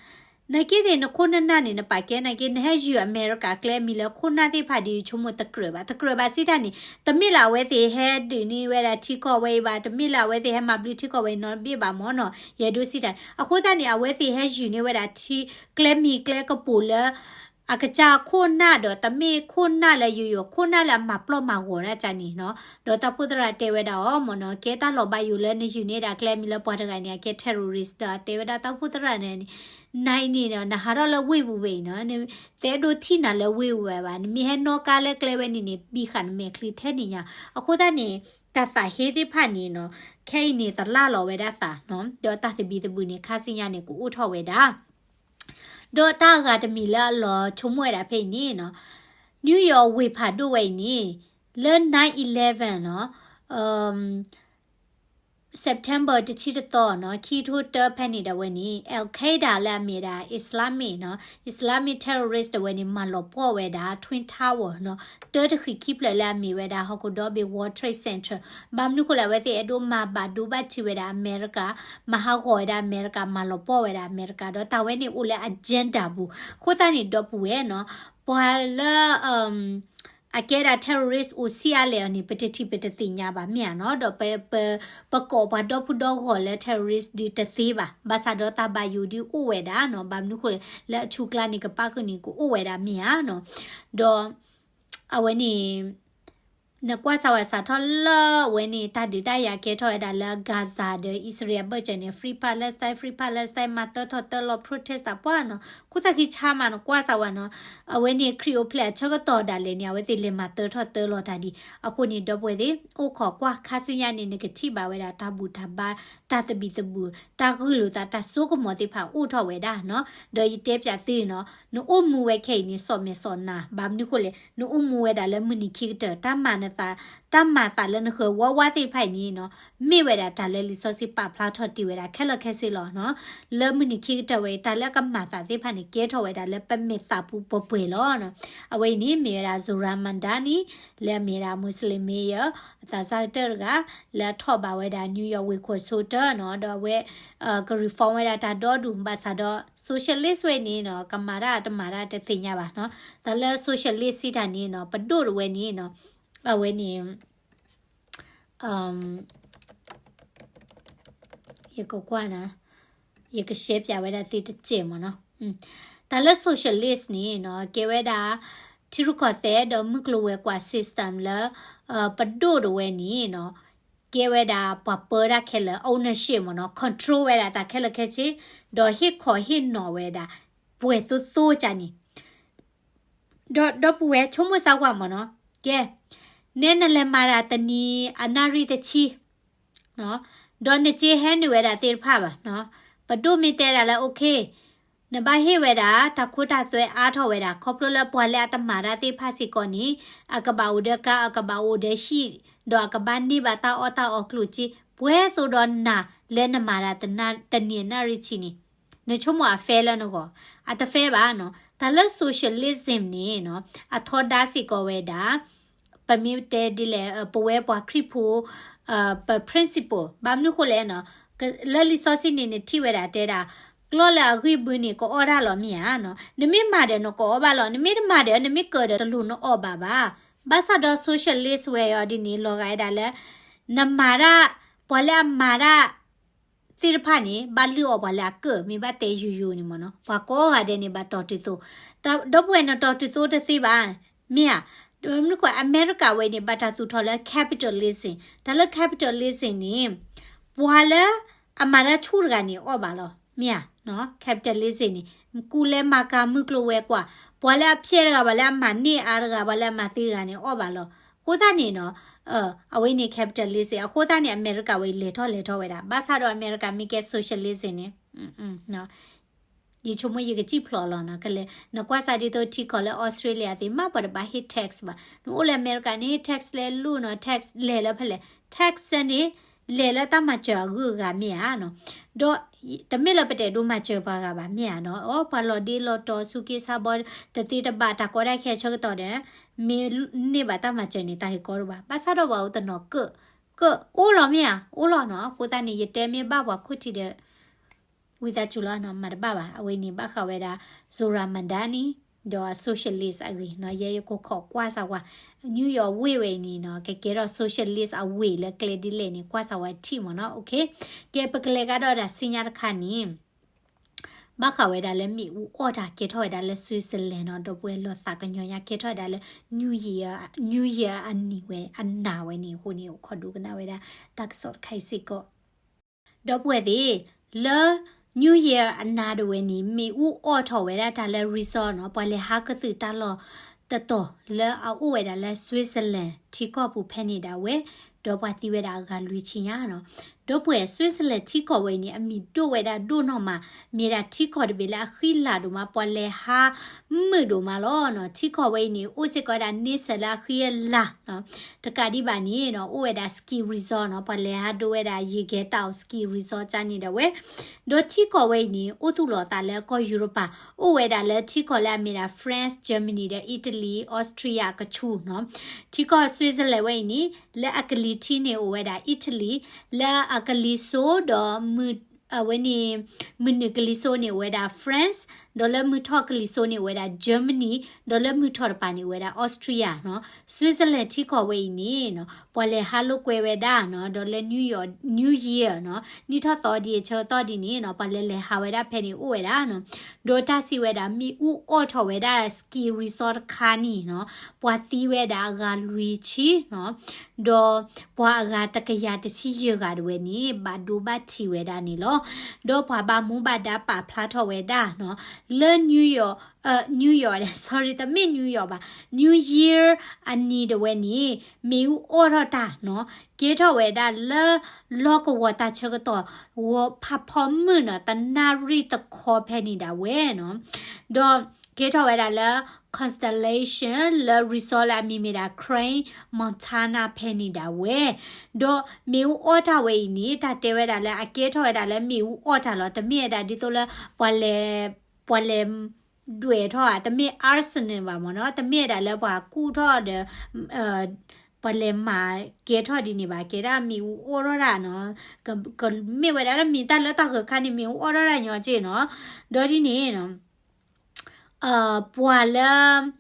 နာ်က့သ့ၣ် နခိၣ်နနၢ်န့ၣ် နပာ်ကဲနာ်က့ နဟဲယုၢ်အမဲရကၤကျဲအမံၤလၢခိၣ်နၢ်သ့ၣ်တဖၣ်ဒ်ယဆိကမိၣ်တကြၢးဘၣ် တကြၢးဘၣ်စံးတၢ်န့ၣ် တမ့ၢ်လၢအဝဲသ့ၣ်ဟဲဒုးန့ၢ်ဝဲဒၣ်ထံကီၢ်ဝဲအံၤဘၣ် တမ့ၢ်လၢအဝဲသ့ၣ်ဟဲမၤဘျုးထံကီၢ်ဝဲအံၤနီတဘ့ၣ်ဘၣ်မ့ၢ်နီၤ ယအဲၣ်ဒိးစံးတၢ်န့ၣ် အဃိသတးန့ၣ် အဝဲသ့ၣ်ဟဲယုၢ်န့ၢ်ဝဲဒၣ်ထံ ကျဲမံၤကျဲကပိာ်လၢ အကစၢ်ခိၣ်နၢ်ဒီး တမ့ၢ်ခိၣ်နၢ်လၢယိယိ ခိၣ်နၢ်လၢအမၤပျီမၤဂီၤဒၣ်ကန့ၣ်နီၤ ဒီးတီၢ်ဖှိၣ်သရၣ်တဲဝဲဒၣ်အီၤမ့ၢ်နီၤ ကဲတၢ်လီၤဘၣ်ယိၣ်လၢနယုၢ်န့ၢ်ဒၣ်ကျဲမံၤလၢပှၤတဂၤန့ၣ် အကဲ terrorist ဒီးတဲဝဲဒၣ်တီၢ်ဖှိၣ်သရၣ်န့ၣ် နၤအံၤန့ၣ်ဒီး နဟးထီၣ်လၢဝ့ၢ်ပူၤဝဲအံၤနီၤ သဲဒိၣ်ထံၣ်နၤလၢဝ့ၢ်ပူၤဝဲဘၣ် နမ့ၢ်ဟဲနီၣ်ကါလၢကျဲဝဲန့ၣ်န့ၣ် ပံဃာ်နမဲာ်ချံထဲန့ၣ်ညါ အဃိသတးန့ၣ် တၢ်သးဟ့သ့ၣ်တဖၣ်န့ၣ်နီၤ ခဲအံၤန့ၣ် သလၢ်လီၤဝဲဒၣ်သးနီၤ ဒီးတၢ်သဘံၣ်သဘုၣ်န့ၣ် ခါဆူညါန့ၣ် ကအိၣ်ထီၣ်ဝဲဒၣ် ဒီးတၢ်အဂၤတမံၤလၢအလီၤဆိကမိၣ်ဝဲဒၣ်ဖဲအံၤန့ၣ်နီၤ New York ဝ့ၢ်ဖးဒိၣ်ဝဲအံၤန့ၣ် လၢ nine eleven နီၤ September တဆံတသီနီၤ ခံထိတၢဖဲန့ၣ်ဒၣ်ဝဲန့ၣ် Al Qaeda လၢအမ့ၢ်ဒၣ် Islamic နီၤ Islamic terrorist ဒၣ်ဝဲန့ၣ် မၤလီၤပှီၢ်ဝဲဒၣ် Twin Tower နီၤ တၢတဃံးခံဖျၢၣ်လၢအမ့ၢ်ဝဲဒၣ် ဟီၣ်ခိၣ်ဒီဘ့ၣ် World Trade Center ဘၣ်မနုၤဃိလဲၣ် အဝဲသ့ၣ်အဲၣ်ဒိးမၤဘၣ်ဒိဘၣ်ထံးဝဲဒၣ်အမဲရကၤ မၤဟးဂီၤဝဲဒၣ်အမဲရကၤ မၤလီၤပှီၢ်ဝဲဒၣ်အမဲရကၤ ဒီးတၢ်ဝဲန့ၣ်အိၣ်လၢ agenda ပူၤ အဃိသတးန့ၣ်ဒီပုၢ်ဝဲၢ်နီၤ ပှၤလၢ အကဲဒၣ် terrorist အိၣ်ဆံးအါလဲၣ်အီၤန့ၣ် ပတထံၣ်ပတသ့ၣ်ညါဘၣ်မ့ၢ်ဧါနီၤ ဒီးပ ပကိးပှၤဒီဖုဒီဂီၢ်လၢ terrorist ဒုးတသ့ဘၣ် ဘၣ်ဆၣ်ဒီးတၢ်ဘၣ်ယိၣ်ဒုးအိၣ်ဝဲဒၣ်နီၤ ဘၣ်မနုၤဃိလဲၣ် လၢအဆူၣ်ကျါန့ၣ် ကပၣ်ဃုာ်န့ၣ် ကအိၣ်ဝဲဒၣ်မ့ၢ်ဧါနီၤ ဒီး အဝဲန့ၣ် နကွၢ်စၢ်ဝဲစးထီၣ်လၢအဝဲန့ၣ် တၢ်ဒုးတၢ်ယၤကဲထီၣ်ဝဲဒၣ်လၢ Gaza ဒီး အံၣ်စရ့လးအဘၢၣ်စၢၤန့ၣ် Free Palestine, Free Palestine မၤတၢထီၣ်တၢလီၤ protest သးပှၢ်နီၤ, ခိၣ်သၣ်ခံဆါမးနီၤ ကွၢ်စၢ်ဝဲနီၤ, အဝဲန့ၣ်ခရံာ်အိၣ်ဖျဲၣ်အဆၢကတီၢ်ဒၣ်လဲာ်န့ၣ် အဝဲသ့ၣ်လဲၤမၤတၢထီၣ်တၢလီၤတၢ်ဒံး, အဃိန့ၣ် ဒီပုၢ်ဝဲၢ်သ့ၣ် အိၣ်ခိးကွၢ်ခါဆူညါန့ၣ် နကထံၣ်ဘၣ်ဝဲဒၣ်တၢ်ဘူၣ်တၢ်ဘါ တၢ်သဘံၣ်သဘုၣ် တၢ်ဂုာ်လိာ်သး တၢ်စိကမီၤသ့ၣ်တဖၣ်အိၣ်ထီၣ်ဝဲဒၣ်နီၤ, ဒီးယတဲပၠးသုနီၤ, နအိၣ်မူဝဲခဲအံၤန့ၣ် စီၣ်မဲာ်စီၣ်နၤ ဘၣ်မနုၤဃိလဲၣ် နအိၣ်မူဝဲဒၣ်လၢမုၢ်နံၤခံကတၢၢ် တၢ်မၤနသး တၢ်မၤသးလၢနဃၢၤဝါဝါသ့ၣ်တဖၣ်အံၤန့ၣ်နီၤ, မ့ၢ်ဝဲဒၣ်တၢ်လၢလံာ်စီဆှံပာ်ဖျါထီၣ်တ့ၢ်ဝဲဒၣ်ခဲလၢာ်ခဲဆ့လီၤနီၤ, လၢမုၢ်နံၤခံကတၢၢ်ဝဲအံၤ တၢ်လၢအကမၤသးသ့ၣ်တဖၣ်န့ၣ် ကဲထီၣ်ဝဲဒၣ်လၢပမဲာ်သးပူၤပှဲၤပှဲၤလီၤနီၤ, အဝဲအံၤန့ၣ် မ့ၢ်ဝဲဒၣ် Zohran Mamdani လၢအမ့ၢ်ဝဲဒၣ် Muslim mayor အသးစၢ်ကတၢၢ်တဂၤ လၢအထီၣ်ဘၣ်ဝဲဒၣ် New York ဝ့ၢ်ခိၣ်ဆိတၢနီၤ, ဒီးအဝဲ က reform ဝဲဒၣ်တၢ်ဒီဒူၣ် ဘၣ်ဆၣ်ဒီး socialist ဝဲန့ၣ်နီၤ ကမၤတၢ်တမၤတၢ်တသ့ၣ်ညါဘၣ်နီၤ, တၢ်လၢ socialist စံးတၢ်န့ၣ်နီၤ ပဒိၣ်တဝဲန့ၣ်နီၤ, အဝဲန့ၣ် ယကကွၢ်နၤ, ယကရှဲပၠးဝဲဒၣ်သုတစဲးမ့ၢ်နီၤ, တၢ်လၢ socialist န့ၣ်နီၤ ကဲဝဲဒၣ် ထံရူၢ်ကီၢ်သဲးဒီးမုၢ်ကျိၤဝဲၤကွာ် system လၢ ပဒိၣ်တဝဲန့ၣ်နီၤ ကဲဝဲဒၣ်ပှၤပၢတၢ်ခဲလၢာ် ownership မ့ၢ်နီၤ, control ဝဲဒၣ်တၢ်ခဲလၢာ်ခဲဆ့, ဒီးဟ့ၣ်ခီဟ့ၣ်နီၤဝဲဒၣ် ပှဲၤသိသိကန့ၣ်, ဒီးဒီပုၢ်ဝဲၢ်ဆိကမိၣ်စၢ်ကွၢ်မ့ၢ်နီၤ, ကဲ, နဲနလဲၤမၤတၢ်တနံၤအနၣ်ရံၣ်တဆံ ဒီးနစ့ဟဲနုာ်ဝဲဒၣ်သ့ၣ်တဖၣ်ဘၣ်, ပဒိၣ်မ့ၢ်တဲဒၣ်လၢ okay နဘၣ်ဟ့ၣ်ဝဲဒၣ် တၢ်ခိတၢ်သွဲအါထီၣ်ဝဲဒၣ် ခီဖျိလၢပှၤလၢအတမၤတၢ်သ့ၣ်တဖၣ်စ့ၢ်ကီးန့ၣ် အကဘၣ်အိၣ်ဒီးကါ အကဘၣ်အိၣ်ဒီးဟံၣ် ဒီးအကဘၣ်န့ၢ်ဘၣ်တၢ်အီၣ်တၢ်အီကျိၣ်စ့ ပှဲၤသိဒီးနၤလၢနမၤတၢ်တနံၤအနၣ်ရံၣ်ဆံန့ၣ်, နဆိကမိၣ်အ fair လၢနဂီၢ်, အတ fair ဘၣ်နီၤ, တၢ်လၢ socialism န့ၣ်နီၤ အထီဒါစ့ၢ်ကီးဝဲဒၣ် ပမ့ၢ်တဲဒ်လဲၣ် ပဝဲပှၤခရံာ်ဖိ ပ principle ဘၣ်မနုၤဃိလဲၣ်နီၤ, လၢလံာ်စီဆှံန့ၣ် နထံၣ်ဝဲဒၣ်တဲဒၣ် ကျီၢ်လၢအဂံၢ်ဘုန့ၣ် ကအီၣ်တၢ်လီၤမ့ၢ်ဧါနီၤ, နမ့ၢ်မၤဒီးနကအီၣ်ဘၣ်လီၤ, နမ့ၢ်တမၤဒီး နမ့ၢ်ကၢၤဒီးတလိၣ်နအီၣ်ဘၣ်ဘၣ်, ဘၣ်ဆၣ်ဒီး socialist ဝဲအီၤဒ်န့ၣ် လီၤဂာ်ဝဲဒၣ်လၢ နမၤတၢ် ပှၤလၢအမၤတၢ် သ့ၣ်တဖၣ်န့ၣ် ဘၣ်လုၢ်အီၣ်ပှၤလၢအကၢၣ် မ့ၢ်ဘၣ်တဲယိယိန့ၣ်မ့ၢ်နီၤ, ပှၤကိးဂၤဒဲးန့ၣ် ဘၣ်တီၢ်တုၤသိး, ဒီပုၢ်ဝဲၢ်နတီၢ်တုၤသိးတသ့ဘၣ်, မ့ၢ်ဧါ, မနုၤဃိ အမဲရကၤဝဲန့ၣ် ဘၣ်တၢ်သူၣ်ထီၣ်လၢ capitalism, တၢ်လၢ capitalism န့ၣ် ပှၤလၢအမၤတၢ်ဆူၣ်တဂၤန့ၣ် အီၣ်ဘၣ်လီၤ, မ့ၢ်ဧါ, capitalism န့ၣ် ကူလဲၤမၤကၤမုၢ်ကျိၤဝဲၤကွာ်, ပှၤလၢအဖျဲၣ်တဂၤ ပှၤလၢအမၤန့ၢ်အါတဂၤ ပှၤလၢအမၤသံတဂၤန့ၣ် အီၣ်ဘၣ်လီၤ, အဃိသတးန့ၣ်နီၤ အဝဲန့ၣ် capitalism အဃိသတးန့ၣ် အမဲရကၤဝဲအံၤ လဲၤထီၣ်လဲၤထီၣ်ဝဲဒၣ်, ဘၣ်ဆၣ်ဒီးအမဲရကၤမ့ၢ်ကဲ socialism န့ၣ် ယဆိကမိၣ်ယကစံၣ်ဖျိးလီၤနီၤ, ကလဲၤ နကွၢ်စၢ်ဒ်သိးထံကီၢ်လၢ Australia သ့ၣ်မး ပှၤတဘၣ်ဟ့ၣ် tax ဘၣ်, နအိၣ်လၢအမဲရကၤန့ၣ် tax လဲၤလူၤနီၤ, tax လဲၤလၢဖဲလဲၣ်, tax န့ၣ် လဲၤလၢတၢ်မၤစၢၤအဂုၤအဂၤမ့ၢ်ဧါနီၤ, ဒီး တမ့ၢ်လၢပတအဲၣ်ဒိးမၤစၢၤပှၤဂၤဘၣ်မ့ၢ်ဧါနီၤ, အိ ပှၤလီၤဒ့လီၤတီၤ ဆူးက့ဆါဘီ တသ့တဘၣ် တၢ်ကီတၢ်ခဲအဆၢကတီၢ်ဒီး မ့ၢ်န့ၢ်ဘၣ်တၢ်မၤစၢၤန့ၣ် တၢ်ဟ့ၣ်ကီတအိၣ်ဘၣ်, ဘၣ်ဆၣ်ဒီးပှၤအိၣ်တနီၤကၢၣ် ကၢၣ် အိၣ်လီၤမ့ၢ်ဧါ, အိၣ်လီၤနီၤ, အဃိသတးန့ၣ် ယတဲမ့ၢ်ဘၣ်ပှၤခိၣ်ထံးဒီး ဝံသးစူၤလီၤနီၤ, မၤတဘၣ်ဘၣ်, အဝဲန့ၣ်ဘၣ်ဃးဝဲဒၣ် Zohran Mamdani ဒီး socialist အဂ့ၢ်နီၤ, ယဲယကခိးကွၢ်စၢ်ဝဲ New York ဝ့ၢ်ဝဲအံၤန့ၣ်နီၤ ကကဲထီၣ် socialist အဝ့ၢ်လၢကျဲဒ်လဲၣ်န့ၣ် ကွၢ်စၢ်ဝဲထံၣ်မ့ၢ်နီၤ, okay, ကဲ ပကလဲၤကဒီးဒၣ်ဆူညါတခါန့ၣ် ဘၣ်ဃးဝဲဒၣ်လၢမ့ၣ်အူအီၣ်တၢ်ကဲထီၣ်ဝဲဒၣ်လၢ Switzerland နီၤ, ဒီပုၢ်ဝဲၢ်လီၤသးကညီၤညါကဲထီၣ်ဝဲဒၣ်လၢ New Year, New Year အနံၤဝဲ အနၤဝဲန့ၣ်အဃိန့ၣ် အိၣ်ခိးဒိကနၣ်ဝဲဒၣ် တၢ်ကစီၣ်တခါအံၤစ့ၢ်ကီး ဒီပုၢ်ဝဲၢ်သ့ၣ်, လၢ New Year အနၤဒၣ်ဝဲန့ၣ် မ့ၣ်အူအီၣ်ထီၣ်ဝဲဒၣ်တၢ်လၢ resort နီၤ, ပှၤလဲၤဟးကသုးတၢ်လီၢ်တတီၤလၢအအိၣ်ဝဲဒၣ်လၢ Switzerland ထံကီၢ်ပူၤဖဲန့ၣ်ဒၣ်ဝဲ, ဒီးပှၤသံဝဲဒၣ်အဂၤလွံၢ်ဆံညါနီၤ. ဒီပုၢ်ဝဲၢ် Switzerland ထံကီၢ်ဝဲအံၤန့ၣ် အမံၤဒိၣ်ဝဲဒၣ်ဒိၣ်နီၢ်မး, မ့ၢ်ဒၣ်ထံကီၢ်တဘ့ၣ်လၢအဃံလၤဒိၣ်မး, ပှၤလဲၤဟးမုာ်ဒိၣ်မးလီၤနီၤ. ထံကီၢ်ဝဲအံၤန့ၣ် အိၣ်စ့ၢ်ကီးဝဲဒၣ်န့ဆၢၣ်လၢအဃံအလၤနီၤ. တကးဒံးဘၣ်န့ၣ်နီၤ အိၣ်ဝဲဒၣ် ski resort နီၤ, ပှၤလဲၤဟးဒိဝဲဒၣ်ယံၤကဲတၢ်အီၤ ski resort ကန့ၣ်ဒၣ်ဝဲ. ဒီးထံကီၢ်ဝဲအံၤန့ၣ် အိၣ်သူၣ်လီၤသးလၢကီၢ်ယူရပၤ, အိၣ်ဝဲဒၣ်လၢထံကီၢ်လၢအမ့ၢ်ဒၣ် France, Germany ဒီး Italy, Austria အကဆူၣ်နီၤ. ထံကီၢ် Switzerland ဝဲအံၤန့ၣ် လၢအကလံၤထံးန့ၣ်အိၣ်ဝဲဒၣ် Italy, လၢအကလံၤစိးဒီးမုၢ် အဝဲန့ၣ် မုၢ်နုာ်ကလံၤစိးန့ၣ်အိၣ်ဝဲဒၣ် France, ဒီးလၢမုၢ်ထီၣ်ကလံၤစိးန့ၣ်အိၣ်ဝဲဒၣ် Germany, ဒီးလၢမုၢ်ထီၣ်တပၤန့ၣ်အိၣ်ဝဲဒၣ် Austria နီၤ. Switzerland ထံကီၢ်ဝဲအံၤန့ၣ်နီၤ ပှၤလဲၤဟးလိာ်ကွဲဝဲဒၣ်နီၤ, ဒီးလၢ New Year, New Year နီၤ, နံၣ်ထီၣ်သီဒ်အဆၢကတီၢ်ဒ်န့ၣ်နီၤ ပှၤလဲၤလဲၤဟးဝဲဒၣ်ဖဲန့ၣ်အိၣ်ဝဲဒၣ်နီၤ. ဒီးတၢ်စံးဝဲဒၣ် မ့ၣ်အူအီၣ်ထီၣ်ဝဲဒၣ် ski resort တခါန့ၣ်နီၤ ပှၤသံဝဲဒၣ်အဂၤလွံၢ်ဆံနီၤ, ဒီးပှၤအဂၤတကယၤတဆံယဲၢ်ဂၤတဝဲန့ၣ် ဘၣ်ဒိဘၣ်ထံးဝဲဒၣ်န့ၣ်လီၤ. ဒီးပှၤဘၣ်မူဘၣ်ဒါပာ်ဖျါထီၣ်ဝဲဒၣ်နီၤ, လၢ New York, အ New York, sorry, တမ့ၢ် New York ဘၣ်, New Year အနံၤတဝဲန့ၣ် မ့ၣ်အူအီၣ်ထီၣ်တၢ်နီၤ, ကဲထီၣ်ဝဲဒၣ်လၢ လီၢ်ကဝီၤတၢ်ဆၢကတီၢ် ဂီၤဖးဖီမုၢ်နီၤ တနၣ်ရံၣ်တခီဖဲန့ၣ်ဒၣ်ဝဲနီၤ. ဒီးကဲထီၣ်ဝဲဒၣ်လၢ constellation လၢ resort လၢအမံၤမ့ၢ်ဒၣ် Crans Montana ဖဲန့ၣ်ဒၣ်ဝဲ, ဒီးမ့ၣ်အူအီၣ်တၢ်ဝဲအံၤန့ၣ် တၢ်တဲဝဲဒၣ်လၢအကဲထီၣ်ဝဲဒၣ်လၢမ့ၣ်အူအီၣ်တၢ်လီၤ. တမ့ၢ်ဝဲဒၣ်ဒ်သိးလၢ ပှၤလဲၤ ပှၤလဲၤ ဒွဲၣ်ထီၣ်ဧါ, တမ့ၢ် arsenic ဘၣ်မ့ၢ်နီၤ, တမ့ၢ်ဝဲဒၣ်လၢပှၤကူၣ်ထီၣ်ဒီး ပှၤလဲၤမၤကဲထီၣ်ဒ်န့ၣ်ဘၣ်, ကဲဒၣ်မ့ၣ်အူအီၣ်ထီၣ်တၢ်နီၤ, ကမ့ၢ်ဝဲဒၣ်လၢမ့ၢ်တၢ်လၢတၢ်ဂၢၢ်ခါန့ၣ် မ့ၣ်အူအီၣ်ထီၣ်တၢ်ညီက့နီၤ. ဒီးဒ်န့ၣ်နီၤ ပှၤလၢ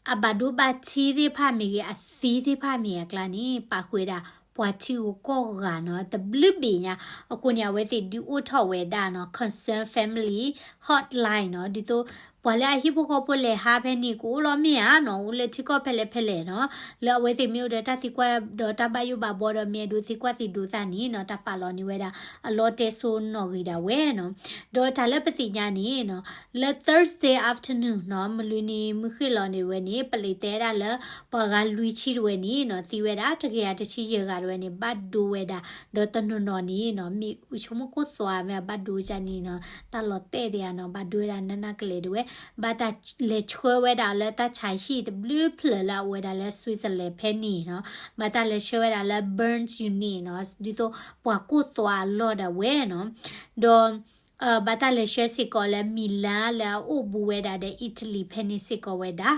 အဘၣ်ဒိဘၣ်ထံးသ့ၣ်တဖၣ်မ့ၢ်ဂ့ၤ, အသံသ့ၣ်တဖၣ်မ့ၢ်အကျါန့ၣ် ပာ်ဃုာ်ဝဲဒၣ် ပှၤထံဂုၤကီၢ်ဂၤနီၤ, တဘျုးဘ့ၣ်ညါ. အဃိန့ၣ် အဝဲသ့ၣ်ဒုးအိၣ်ထီၣ်ဝဲဒၣ်နီၤ Concerned Family Hotline နီၤ, ဒ်သိး ပှၤလၢအဟံၣ်ဖိဃီဖိလဲၤဟးဖဲန့ၣ် ကအိၣ်လီၤမ့ၢ်ဧါနီၤ, အိၣ်လၢထံကီၢ်ဖဲလဲၣ်ဖဲလဲၣ်နီၤ, လၢအဝဲသ့ၣ်မ့ၢ်အိၣ်ဒီးတၢ်သံကွၢ်ဒီးတၢ်ဘၣ်ယိၣ်ဘၣ်ဘှီဒီး မ့ၢ်အဲၣ်ဒိးသံကွၢ်သံဒိးသးန့ၣ်နီၤ, တၢ်ပာ်လီၤန့ၢ်ဝဲဒၣ် အလီတဲစိနီၣ်ဂံၢ်ဒၣ်ဝဲနီၤ. ဒီးတၢ်လၢပသ့ၣ်ညါန့ၣ်နီၤ လၢ Thursday afternoon နီၤ, မုၢ်လွံၢ်နံၤမုၢ်ဃ့ၢ်လီၤန့ၣ်ဝဲန့ၣ် ပလံးတဲဒၣ်လၢ ပှၤဂၤလွံၢ်ဆံတဝဲန့ၣ်နီၤ သံဝဲဒၣ် တကယၤတဆံယဲၢ်ဂၤတဝဲန့ၣ် ဘၣ်ဒိဝဲဒၣ်, ဒီးတနီၤနီၤန့ၣ်နီၤ မ့ၢ်ဆိကမိၣ်ကိၢ်သွးမ့ၢ်ဘၣ်ဒိကန့ၣ်နီၤ တၢ်လီၤတဲာ်သ့ၣ်ဧါနီၤ ဘၣ်ဒိဝဲဒၣ်နးနးကလဲာ်တဝဲ, ဘၣ်တၢ်လဲၤဆှၢဝဲဒၣ်လၢတၢ်ဆါဟံၣ်တဘျုးဖျၢၣ်လၢအဝဲဒၣ်လၢ Switzerland ဖဲန့ၣ်နီၤ, ဘၣ်တၢ်လဲၤဆှၢဝဲဒၣ်လၢ Bern Unit နီၤ, ဒ်သိးပှၤကိၢ်သွးအလီၢ်ဒၣ်ဝဲနီၤ, ဒီး ဘၣ်တၢ်လဲၤဆှၢစ့ၢ်ကီးလၢ Milan လၢအအိၣ်ဘူးဝဲဒၣ်ဒီး Italy ဖဲန့ၣ်စ့ၢ်ကီးဝဲဒၣ်,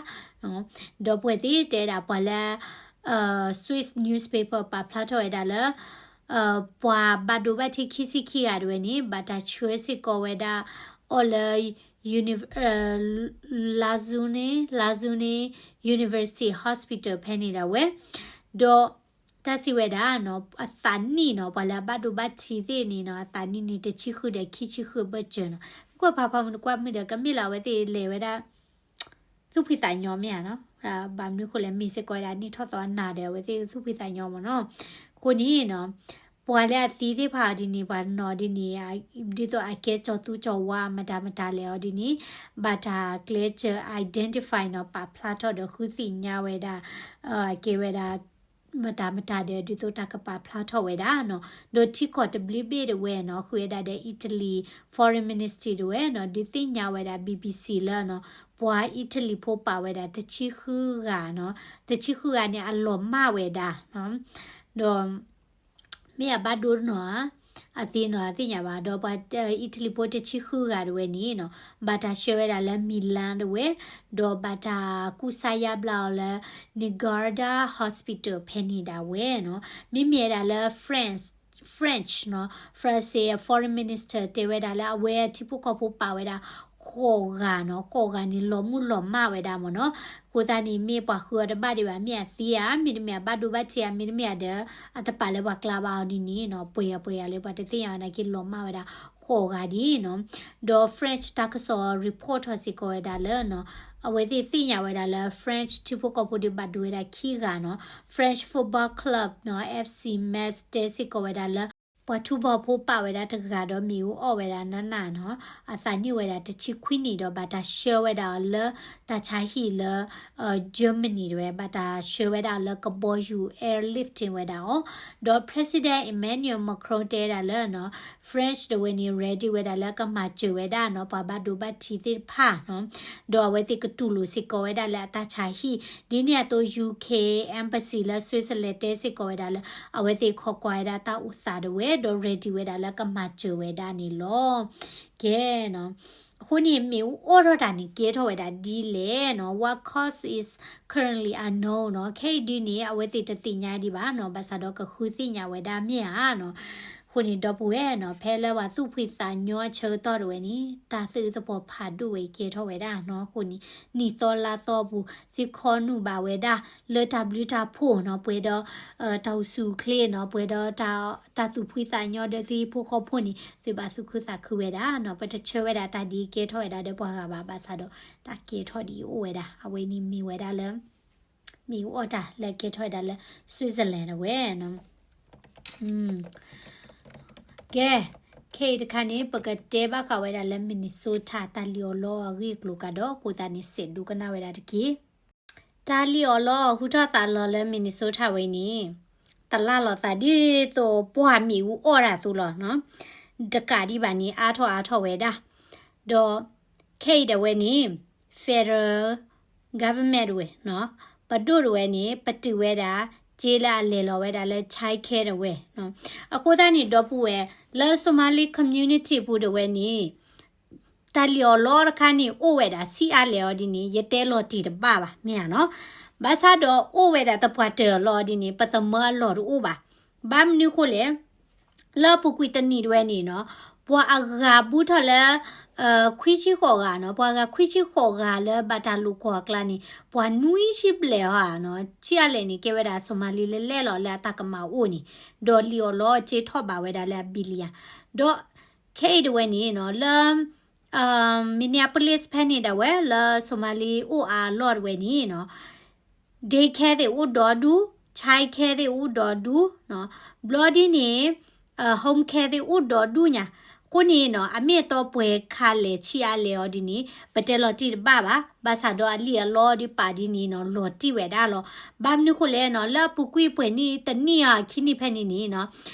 ဒီးပှၤသ့ၣ်တဲဒၣ်ပှၤလၢ Swiss newspaper ပာ်ဖျါထီၣ်ဝဲဒၣ်လၢ ပှၤဘၣ်ဒိဘၣ်ထံးခံဆံခံဂၤတဝဲန့ၣ် ဘၣ်တၢ်ဆှၢစ့ၢ်ကီးဝဲဒၣ်အီၤလၢ Lázaro န့ၣ် Lázaro န့ၣ် University Hospital ဖဲန့ၣ်ဒၣ်ဝဲ, ဒီး တၢ်စံးဝဲဒၣ်နီၤ အသးနံၣ်နီၤ ပှၤလၢအဘၣ်ဒိဘၣ်ထံးသ့ၣ်န့ၣ်နီၤ အသးနံၣ်န့ၣ် တဆံဃုဒီးခံဆံဃုဘၢၣ်စၢၤနီၤ, ကွၢ်ဖးဖီမုၢ်နကွၢ်မုၢ်ဒီး ကမ့ၢ်လၢအဝဲသ့ၣ်လဲၤဝဲဒၣ် သူၣ်ဖှံသးညီမ့ၢ်ဧါနီၤ, ဘၣ်မနုၤဃိလဲၣ် မ့ၢ်စ့ၢ်ကီးဝဲဒၣ်နံၣ်ထီၣ်သီအနၤဒီး အဝဲသ့ၣ်သူၣ်ဖှံသးညီမ့ၢ်နီၤ, အဃိန့ၣ်နီၤ ပှၤလၢအသံသ့ၣ်တဖၣ်အီၤဒ်န့ၣ် ပှၤနီၤဒ်န့ၣ် ဒ်သိးအကဲကၠီၤသူကၠီၤဝါမတၤမတၤလဲၣ်အီၤဒ်န့ၣ် ဘၣ်တၢ်ကျဲးစၢး identify နီၤ ပာ်ဖျါထီၣ်ဒီးဃုသ့ၣ်ညါဝဲဒၣ် အကဲဝဲဒၣ် မတၤမတၤဒီး ဒ်သိးတၢ်ကပာ်ဖျါထီၣ်ဝဲဒၣ်နီၤ, ဒီးထံကီၢ်တဘျုးဘ့ၣ်တဝဲနီၤ ဃုာ်ဝဲဒၣ်ဒီး Italy Foreign Ministry တဝဲနီၤ ဒုးသ့ၣ်ညါဝဲဒၣ် BBC လၢနီၤ ပှၤ Italy ဖိပာ်ဝဲဒၣ်တဆံဃုဂၤနီၤ, တဆံဃုဂၤန့ၣ် အလီၤမၢ်ဝဲဒၣ်နီၤ, ဒီး မ့ၢ်အဘၣ်ဒိနီၤဧါ, အသ့နီၤ အသ့ၣ်ညါဘၣ်, ဒီးပှၤ Italy ဖိတဆံဃုဂၤတဝဲန့ၣ်နီၤ ဘၣ်တၢ်ဆှၢဝဲဒၣ်လၢ Milan တဝဲ, ဒီးဘၣ်တၢ်ကူစါယါဘျါအီၤလၢ Nigarda Hospital ဖဲန့ၣ်ဒၣ်ဝဲနီၤ, မ့မ့ၢ်ဝဲဒၣ်လၢ France, French နီၤ France Foreign Minister တဲဝဲဒၣ်လၢအဝဲထံဖိကီၢ်ဖိပာ်ဝဲဒၣ် ဃိးဂၤနီၤ, ဃိးဂၤန့ၣ် လီၤမုၢ်လီၤမၢ်ဝဲဒၣ်မ့ၢ်နီၤ, အဃိသတးန့ၣ် မ့ၢ်ပှၤဃုအီၤတဘၣ်ဒံးဘၣ်, မ့ၢ်အသံဧါ, မ့တမ့ၢ်အဘၣ်ဒိဘၣ်ထံးဧါ, မ့တမ့ၢ်အဒီး အတပာ်လၢပှၤကျါဘၣ်အီၤဒ်န့ၣ်နီၤ, ပှဲၤဂၤပှဲၤဂၤလၢပှၤတသ့ၣ်ညါဝဲနာ်က့ လီၤမၢ်ဝဲဒၣ် ဃိးဂၤဒ်နီၤ, ဒီး French တၢ်ကစီၣ် report ထီၣ်စ့ၢ်ကီးဝဲဒၣ်လၢနီၤ, အဝဲသ့ၣ်သ့ၣ်ညါဝဲဒၣ်လၢ French ထံဖိကီၢ်ဖိဒီးဘၣ်ဒိဝဲဒၣ်ခံဂၤနီၤ, French Football Club နီၤ FC Metz တဲစ့ၢ်ကီးဝဲဒၣ်လၢ ပှၤထူဘီဖိပာ်ဝဲဒၣ်တဂၤဒီးမ့ၣ်အူအီၣ်ဝဲဒၣ်နးနးနီၤ, အသးနံၣ်ဝဲဒၣ်တဆံခွံနံၣ်ဒီး ဘၣ်တၢ်ဆှၢဝဲဒၣ်အီၤလၢ တၢ်ဆါဟံၣ်လၢ Germany တဝဲ ဘၣ်တၢ်ဆှၢဝဲဒၣ်အီၤလၢကဘီယူၤ airlifting ဝဲဒၣ်အီၤ, ဒီး President Emmanuel Macron တဲဒၣ်လၢနီၤ French တဝဲန့ၣ် ready ဝဲဒၣ်လၢကမၤစၢၤဝဲဒၣ်နီၤ ပှၤဘၣ်ဒိဘၣ်ထံးသ့ၣ်တဖၣ်နီၤ, ဒီးအဝဲသ့ၣ်ကတူၢ်လိာ်စ့ၢ်ကီးဝဲဒၣ်လၢအတၢ်ဆါဟံၣ်, ဒ်န့ၣ်အသိး UK Embassy လၢ Switzerland တဲစ့ၢ်ကီးဝဲဒၣ်လၢ အဝဲသ့ၣ်ခိးကွၢ်ဝဲဒၣ်တၢ်အိၣ်သးတဝဲ ဒီး ready ဝဲဒၣ်လၢကမၤစၢၤဝဲဒၣ်န့ၣ်လီၤ. ကဲနီၤ, အဃိန့ၣ် မ့ၣ်အူအီၣ်ထီၣ်တၢ်န့ၣ် ကဲထီၣ်ဝဲဒၣ်ဒ်လဲၣ်နီၤ, what cause is currently unknown နီၤ, ခဲအံၤဒုန့ၣ် အဝဲသ့ၣ်တသ့ၣ်ညါဒံးဘၣ်နီၤ, ဘၣ်ဆၣ်ဒီးကဃုသ့ၣ်ညါဝဲဒၣ်မ့ၢ်ဧါနီၤ, အဃိန့ၣ် ဒီပုၢ်ဝဲၢ်နီၤ ဖဲလၢပှၤသူၣ်ဖှံသးညီအဆၢကတီၢ်တဝဲန့ၣ် တၢ်သ့ၣ်သပှၢ်ဖးဒိၣ်ဝဲကဲထီၣ်ဝဲဒၣ်နီၤ. အဃိန့ၣ် နံၣ်သီလါသီပူၤ သုခီနုာ်ဘၣ်ဝဲဒၣ် လၢတၢ်ဘျုးတၢ်ဖှိၣ်နီၤ ပှဲၤဒီး တၢ်အိၣ်ဆူၣ်အိၣ်ချ့နီၤ ပှဲၤဒီး တၢ်သူၣ်ဖှံသးညီဒီးသုဟံၣ်ဖိဃီဖိန့ၣ် သုဘၣ်သူၣ်ခုသးခုဝဲဒၣ်နီၤ. ပတဆၢဝဲဒၣ်တၢ်ဒ်အံၤကဲထီၣ်ဝဲဒၣ်ဒီးပှၤဂၤဘၣ် ဘၣ်ဆၣ်ဒီး တၢ်ကဲထီၣ်ဒ်အံၤအိၣ်ဝဲဒၣ် အဝဲန့ၣ်မ့ၢ်ဝဲဒၣ်လၢ မ့ၣ်အူအီၣ်တၢ်လၢကဲထီၣ်ဝဲဒၣ်လၢ Switzerland အဝဲနီၤ. ကဲ, ခဲအံၤတခါန့ၣ် ပကတဲဘၣ်ဃးဝဲဒၣ်လၢ Minnesota တၢ်လံၣ်အီၣ်လီအီၣ်အဂ့ၢ်အကျိၤကဒီး အဃိသတးန့ၣ် စဲးဒိကနၣ်ဝဲဒၣ်တက့ၢ်. တၢ်လံၣ်အီၣ်လီအီၣ်ဟူထီၣ်သးလီၤလၢ Minnesota ဝဲန့ၣ် တလၢ်လီၤသးဒ်သိးပှၢ်မ့ၣ်အူအီၣ်တၢ်အသိးလီၤနီၤ. တကးဒံးဘၣ်န့ၣ် အါထီၣ်အါထီၣ်ဝဲဒၣ် ဒီး ခဲအံၤဒၣ်ဝဲန့ၣ် federal government တဝဲနီၤ ပဒိၣ်တဝဲန့ၣ် ပတုာ်ဝဲဒၣ် က့လၢအလဲၤလီၤဝဲဒၣ်လၢ child care တဝဲနီၤ. အဃိသတးန့ၣ် ဒီပုၢ်ဝဲၢ် လၢ Somali community ပူၤတဝဲန့ၣ် တၢ်လံၣ်အီၣ်လီအီၣ်တခါန့ၣ် အိၣ်ဝဲဒၣ်ဆံးအါလဲၣ်အီၤဒ်န့ၣ် ယတဲလီၤတံၢ်တဘၣ်ဘၣ် မ့ၢ်ဧါနီၤ. ဘၣ်ဆၣ်ဒီးအိၣ်ဝဲဒၣ်သပှၢ်တၢၢ်အလီၢ်ဒ်န့ၣ် ပသမၢအလီၢ်တအိၣ်ဘၣ်. ဘၣ်မနုၤဃိလဲၣ် လၢအပူၤကွံာ်တနံၣ်တဝဲန့ၣ်နီၤ ပှၤအဂၤဘူးထီၣ်လၢ ခွံဆံဃိးဂၤနီၤ, ပှၤဂၤခွံဆံဃိးဂၤလၢဘၣ်တၢ်လိာ်ကွီၢ်အကျါန့ၣ် ပှၤနွံဆံဘျဲၣ်ဧါနီၤ, ဆံးအါလဲၣ်န့ၣ် ကဲဝဲဒၣ် Somali လၢလဲၣ်လီၤလၢအတၢ်ကမၣ်အိၣ်န့ၣ်, ဒီးလံၣ်အီၣ်လီအီၣ်က့ထီၣ်ဘးဝဲဒၣ်လၢအ billion ဒီး ခဲအံၤတဝဲန့ၣ်နီၤ လၢ Minneapolis ဖဲန့ၣ်ဒၣ်ဝဲ လၢ Somali အိၣ်အါအလီၢ်တဝဲန့ၣ်နီၤ day care သ့ၣ်အိၣ်ဒီဒူၣ်, child care သ့ၣ်အိၣ်ဒီဒူၣ်, ဘျီဒ်န့ၣ် home care သ့ၣ်အိၣ်ဒီဒူၣ်ညါ, အဃိန့ၣ်နီၤ အမ့ၢ်အတီပှဲၤခါလဲၣ်ဆံးအါလဲၣ်အီၤဒ်န့ၣ် ပတဲလီၤတံၢ်တဘၣ်ဘၣ်, ဘၣ်ဆၣ်ဒီးအလံၣ်အလီဒ်ပာ်ဒ်န့ၣ်နီၤ လီၤတံၢ်ဝဲဒၣ်လီၤ. ဘၣ်မနုၤဃိလဲၣ်နီၤ လၢအပူၤကွံာ်ပှဲၤနံၣ်တနံၣ်အခံနံၣ်ဖဲန့ၣ်န့ၣ်နီၤ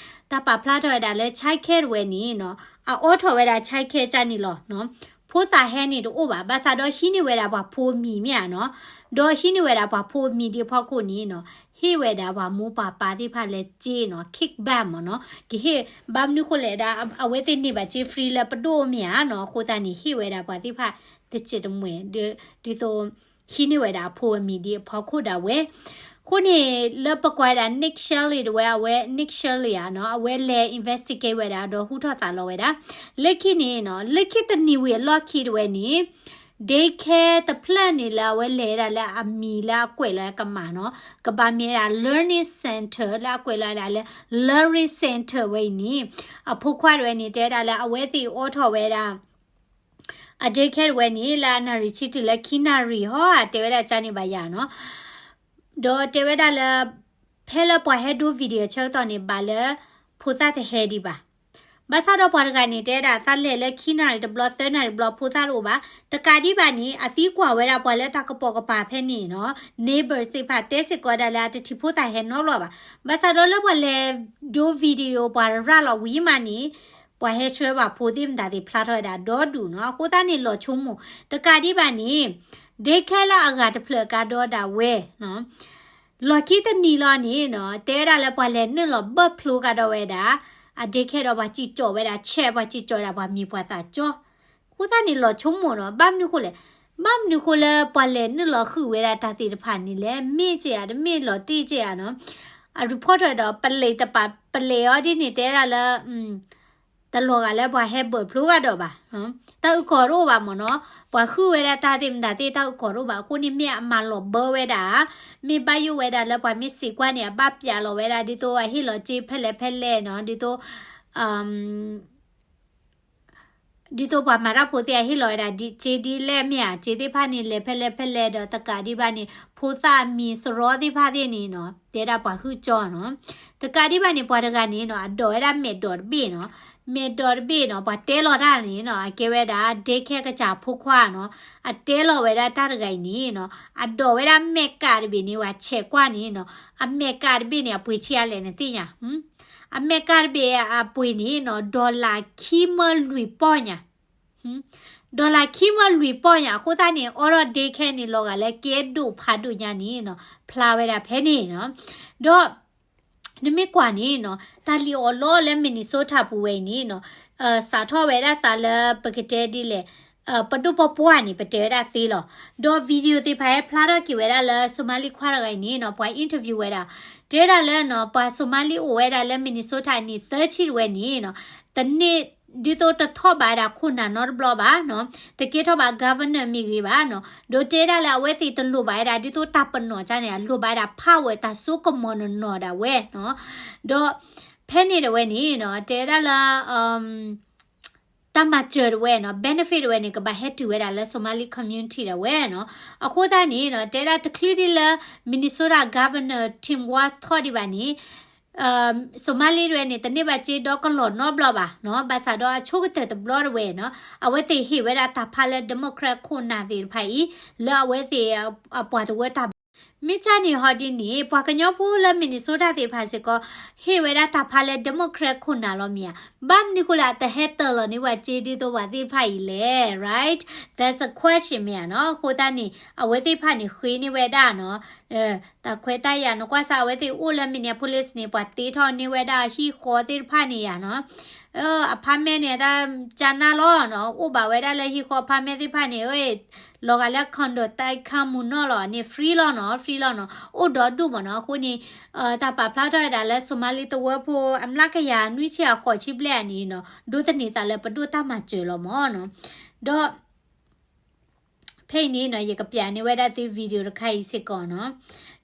တၢ်ပာ်ဖျါထီၣ်ဝဲဒၣ်လၢ child care တဝဲန့ၣ်နီၤ အအိးထီၣ်ဝဲဒၣ် child care ကန့ၣ်လီၤ. ဖိသၣ်ဟဲန့ၣ်တအိၣ်ဘၣ်, ဘၣ်ဆၣ်ဒီးဟံးန့ၢ်ဝဲဒၣ်ပှၤဖိအမံၤမ့ၢ်ဧါနီၤ, ဒီးဟံးန့ၢ်ဝဲဒၣ်ပှၤဖိအမံၤဒ်အဖီခိၣ်န့ၣ်နီၤ ဟ့ၣ်ဝဲဒၣ်ပှၤမိၢ်ပှၤပၢ်သ့ၣ်တဖၣ်လၢက့နီၤ kickback မ့ၢ်နီၤ, ကဟ့ၣ် ဘၣ်မနုၤဃိလဲၣ်ဒၣ် အဝဲသ့ၣ်န့ၢ်ဘၣ်က့ free လၢပဒိၣ်မ့ၢ်ဧါနီၤ, အဃိသတးန့ၣ် ဟ့ၣ်ဝဲဒၣ်ပှၤသ့ၣ်တဖၣ် တစဲးတမှဲၤ ဒ်သိး ဟံးန့ၢ်ဝဲဒၣ်အဖိအမံၤဒ်အဖီခိၣ်ဒၣ်ဝဲ အဃိန့ၣ် လၢပကွၢ်ဝဲဒၣ် Nick Shirley တဝဲ အဝဲ Nick Shirley ဧါနီၤ အဝဲလဲၤ investigate ဝဲဒၣ် ဒီးဟူထီၣ်သးလီၤဝဲဒၣ် လၢခံန့ၣ်နီၤ လၢခံတနံၤဝံၤအလီၢ်ခံတဝဲန့ၣ် daycare တဖျၢၣ်န့ၣ်လၢအဝဲလဲၤဒၣ်လၢအမံၤလၢအကွဲးလီၤ အကမၣ်နီၤ ကဘၣ်မ့ၢ်ဝဲဒၣ် learning center လၢအကွဲးလီၤဒၣ်လၢ learning center ဝဲအံၤန့ၣ် အဖိခွါတဝဲန့ၣ် တဲဒၣ်လၢအဝဲသ့ၣ်အိးထီၣ်ဝဲဒၣ် အ daycare တဝဲန့ၣ် လၢအနၣ်ရံၣ်ဆံတုၤလၢခံနၣ်ရံၣ်ဟီ တဲဝဲဒၣ်ကန့ၣ်ဘၣ်ယၤနီၤ, ဒီးတဲဝဲဒၣ်လၢ ဖဲလၢပှၤဟဲဒိ video ဆၢကတီၢ်န့ၣ် ဘၣ်လၢ ဖိသၣ်တဟဲဒံးဘၣ်. ဘၣ်ဆၣ်ဒီးပှၤတဂၤန့ၣ် တဲဒၣ်သးလဲၤလၢခံနၣ်ရံၣ်တဘျီ သၢနၣ်ရံၣ်တဘျီ ဖိသၣ်တအိၣ်ဘၣ်. တကးဒံးဘၣ်န့ၣ် အသံကွၢ်ဝဲဒၣ်ပှၤလၢတၢ်ကပိာ်ကပၤဖဲန့ၣ်နီၤ neighbor သ့ၣ်တဖၣ် တဲစ့ၢ်ကီးဒၣ်လၢအတထံၣ်ဖိသၣ်ဟဲနီတဘျီဘၣ်. ဘၣ်ဆၣ်ဒီးလၢပှၤလဲၤဒိ video ပှၤရၤလီၤဝံၤမးန့ၣ် ပှၤဟဲဆှၢဘၣ်ဖိသ့ၣ်မတၤသ့ၣ်ဖျါထီၣ်ဝဲဒၣ်ဒီဒူၣ်နီၤ. အဃိသတးန့ၣ် လီၤဆိကမိၣ် တကးဒံးဘၣ်န့ၣ် daycare လၢအဂၤတဖျၢၣ်ကဒီးဒၣ်ဝဲ လီၢ်ခံတနံၤလီၤန့ၣ်နီၤ တဲဝဲဒၣ်လၢပှၤလဲၤနုာ်လီၤဘၢၣ်ဖျိကဒီးဝဲဒၣ် အ daycare ဒီးပှၤစံၣ်ကၠီၣ်ဝဲဒၣ် check ပှၤစံၣ်ကၠီၣ်ဝဲဒၣ်ပှၤမံၤပှၤသၣ်ကၠီ အဃိသတးန့ၣ် လီၤဆိကမိၣ်နီၤ ဘၣ်မနုၤဃိလဲၣ်, ဘၣ်မနုၤဃိလၢပှၤလဲၤနုာ်လီၤဃုာ်ဝဲဒၣ်တၢ်သ့ၣ်တဖၣ်န့ၣ်လဲၣ်, မ့ၢ်ကဲဧါ တမ့ၢ်လီၤတံၢ်ကဲဧါနီၤ. အ report ထီၣ်ဒီး ပလံးတပာ် ပလံးအီၤဒ်န့ၣ် တဲဒၣ်လၢ တလီၤဂာ်လၢပှၤဟဲဘၢၣ်ဖျိကဒီးဘၣ်. တၢ်အုၣ်ကီၤတအိၣ်ဘၣ်မ့ၢ်နီၤ, ပှၤဃုဝဲဒၣ်တၢ်သ့ၣ်မတၤသ့ၣ် တၢ်အုၣ်ကီၤတအိၣ်ဘၣ်အဃိန့ၣ် မ့ၢ်အမၤလီၤဘၢဝဲဒၣ်, မ့ၢ်ဘၣ်ယိၣ်ဝဲဒၣ်လၢပှၤမ့ၢ်စံးကွၢ်န့ၣ် အဘၣ်ပျးလီၤဝဲဒၣ် ဒ်သိးအဟ့ၣ်လီၤစ့ဖဲလဲၣ်ဖဲလဲၣ်နီၤ, ဒ်သိး ဒ်သိးပှၤမၤတၢ်ဖိသ့ၣ်အဟ့ၣ်လီၤဝဲဒၣ် စ့ဒ်လဲၣ်မ့ၢ်ဧါ, စ့သ့ၣ်တဖၣ်န့ၣ် လဲၤဖဲလဲၣ်ဖဲလဲၣ်ဒီး တကးဒံးဘၣ်န့ၣ် ဖိသၣ်အမံၤစရီသ့ၣ်တဖၣ်သ့ၣ်န့ၣ်နီၤ တဲဒၣ်ပှၤဟုၣ်ကၠီနီၤ. တကးဒံးဘၣ်န့ၣ် ပှၤတဂၤန့ၣ်နီၤ အဒိးဝဲဒၣ်မဲာ်ဒိးတဘ့ၣ်နီၤ, မဲာ်ဒိးတဘ့ၣ်နီၤ ပှၤတဲလီၤတၢ်န့ၣ်နီၤ အကဲဝဲဒၣ် daycare ကစၢ်ဖိခွါနီၤ, အတဲလီၤဝဲဒၣ်တၢ်တဂၤအံၤန့ၣ်နီၤ အဒိးဝဲဒၣ်မဲာ်ကးတဘ့ၣ်န့ၣ် ပှၤဆဲးကွၢ်န့ၣ်နီၤ, အမဲာ်ကးတဘ့ၣ်န့ၣ် အပှ့ၤဆံးအါလဲၣ်နသ့ၣ်ညါ အမဲာ်ကးတဘ့ၣ်အပှ့ၤန့ၣ်နီၤ dollar ခံမၢလွံၢ်ပီၢ်ညါ, dollar ခံမၢလွံၢ်ပီၢ်ညါ အဃိသတးန့ၣ် အိးထီၣ် daycare န့ၣ် လီၤဂာ်လၢကဲဒိၣ်ဖးဒိၣ်ညါန့ၣ်နီၤ ဖျါဝဲဒၣ်ဖဲန့ၣ်နီၤ. ဒီး နမ့ၢ်ကွၢ်န့ၣ်နီၤ တၢ်လံၣ်အီၣ်လီအီၣ်လၢ Minnesota ပူၤဝဲအံၤန့ၣ်နီၤ စးထီၣ်ဝဲဒၣ်သးလၢပကတဲဒ်လဲၣ် ပဒိၣ်ပပှၢ်န့ၣ် ပတဲဝဲဒၣ်သ့လီၤ. ဒီး video သ့ၣ်တဖၣ်ဟဲဖျါထီၣ်က့ၤဝဲဒၣ်လၢ Somali ခွါတဂၤအံၤန့ၣ်နီၤ ပှၤ interview ဝဲဒၣ်, တဲဒၣ်လၢနီၤ ပှၤ Somali အိၣ်ဝဲဒၣ်လၢ Minnesota အနံၣ်သၢဆံတဝဲန့ၣ်နီၤ တန့ၢ် ဒ်သိးတထီၣ်ဘးဝဲဒၣ်ခိၣ်နၢ်နီတဘျီဘၣ်နီၤ, တကဲထီၣ်ဘး governor မ့ၢ်ဂ့ၤဘၣ်နီၤ, ဒီးတဲဒၣ်လၢအဝဲသ့ၣ်တလိၣ်ဘၣ်ဝဲဒၣ် ဒ်သိးတၢ်ပနီၣ်ကါန့ၣ် အလိၣ်ဘၣ်ဝဲဒၣ် power တၢ်စိကမီၤနီၢ်နီၢ်ဒၣ်ဝဲနီၤ, ဒီး ဖဲန့ၣ်တဝဲန့ၣ်နီၤ တဲဒၣ်လၢ တၢ်မၤစၢၤတဝဲနီၤ benefit တဝဲန့ၣ် ကဘၣ်ဟဲတုၤဝဲဒၣ်လၢ Somali community ဒၣ်ဝဲနီၤ. အဃိသတးန့ၣ်နီၤ တဲဒၣ်တချုးဒ်လၢ Minnesota Governor Tim Walz ထီၣ်ဒံးဘၣ်န့ၣ် Somali တဝဲန့ၣ် တန့ၢ်ဘၣ်စ့ဒီကလီၢ်နီတဘျီဘၣ်နီၤ, ဘၣ်ဆၣ်ဒီးအဆိကတၢၢ်တဘျီတဝဲနီၤ အဝဲသ့ၣ်ဟ့ၣ်ဝဲဒၣ်တၢ်ဖးလၢ Democrat ခိၣ်နၢ်သ့ၣ်တဖၣ်အံၤ လၢအဝဲသ့ၣ်အပှၤတဝၢတၢ်ဘၣ် မ့ၢ်ကန့ၣ်ဟီဒ်န့ၣ် ပှၤကညီဖိလၢ Minnesota သ့ၣ်တဖၣ်စ့ၢ်ကီး ဟ့ၣ်ဝဲဒၣ်တၢ်ဖးလၢ Democrat ခိၣ်နၢ်လီၤမ့ၢ်ဧါ. ဘၣ်မနုၤဃိလဲၣ် အတဟဲတၢၢ်လီၤန့ၢ်ဝဲစ့ဒ်သိးပှၤသ့ၣ်တဖၣ်အံၤလဲၣ် right? That's a question မ့ၢ်ဧါနီၤ. အဃိသတးန့ၣ် အဝဲသ့ၣ်တဖၣ်န့ၣ် ဃ့န့ၢ်ဝဲဒၣ်နီၤ တၢ်ခွဲးတၢ်ယာ် နကွၢ်စ့ၢ် အဝဲသ့ၣ်အိၣ်လၢ Minneapolis န့ၣ် ပှၤတ့ထီၣ်န့ၢ်ဝဲဒၣ်ဟံၣ်ဃီသ့ၣ်တဖၣ်န့ၣ်ယါနီၤ အ apartment န့ၣ် တၢ်ကၠါနၢ်လီၤနီၤ အိၣ်ဘၣ်ဝဲဒၣ်လၢဟံၣ်ဃီ apartment သ့ၣ်တဖၣ်န့ၣ် လီၤဂာ်လၢ condo တၢ်ခါမုၢ်နီၢ်လီၤန့ၣ် free လီၤနီၤ free လီၤနီၤ အိၣ်ဒီဒူၣ်မ့ၢ်နီၤ. အဃိန့ၣ် တၢ်ပာ်ဖျါထီၣ်ဝဲဒၣ်လၢ Somali သဝီဖိ အမျးကယၤနွံဆံအဃိးဆံဘျဲၣ်အံၤန့ၣ်နီၤ ဒိးသန့ၤသးလၢပဒိၣ်တၢ်မၤစၢၤလီၤမ့ၢ်နီၤ. ဒီး ဖဲအံၤန့ၣ်နီၤ ယကပျးန့ၢ်ဝဲဒၣ်သု video တခါအံၤစ့ၢ်ကီးနီၤ.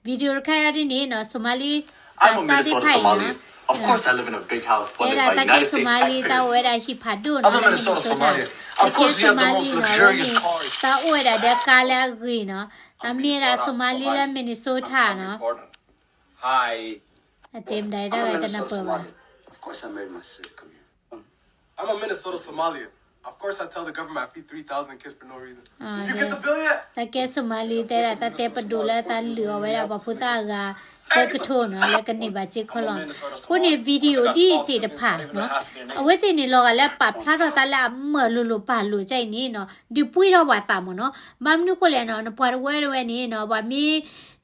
Video တခါအံၤဒ်န့ၣ်နီၤ Somali ပှၤသးသ့ၣ်တဖၣ်အံၤနီၤ တဲဒၣ်တၢ်ကဲ Somali သးအိၣ်ဝဲဒၣ်ဟံၣ်ဖးဒိၣ်နီၤ လၢ Minnesota နီၤ တၢ်ကဲ Somali နီၤ ဝဲန့ၣ် သးအိၣ်ဝဲဒၣ်ဒီးကါလၢအဂ့ၤနီၤ အမ့ၢ်ဝဲဒၣ် Somali လၢ Minnesota နီၤ အတဲမတၤတၢ်ဝဲတနၢ်ပၢၢ်ဘၣ် တၢ်ကဲ Somali တဲဒၣ် တၢ်တဲပဒိၣ်လၢသးလုၢ်အီၤဝဲဒၣ် ပှၤဖိသၣ်အဂၤ သၢကထိနီၤ လၢကန့ၢ်ဘၣ်စ့ခီလီၤ. အဃိန့ၣ် video ဒ်သ့ၣ်တဖၣ်နီၤ အဝဲသ့ၣ်န့ၣ် လီၤဂာ်လၢပာ်ဖျါထီၣ်သးလၢအမၢၢ်လိၤလိၤပာ်လိၤကအံၤန့ၣ်နီၤ ဒုးပှံၢ်ထီၣ်ပှၤသးမ့ၢ်နီၤ. ဘၣ်မနုၤဃိလဲၣ်နီၤ နပှၤတဝၢတဝဲန့ၣ်နီၤ ပှၤမ့ၢ်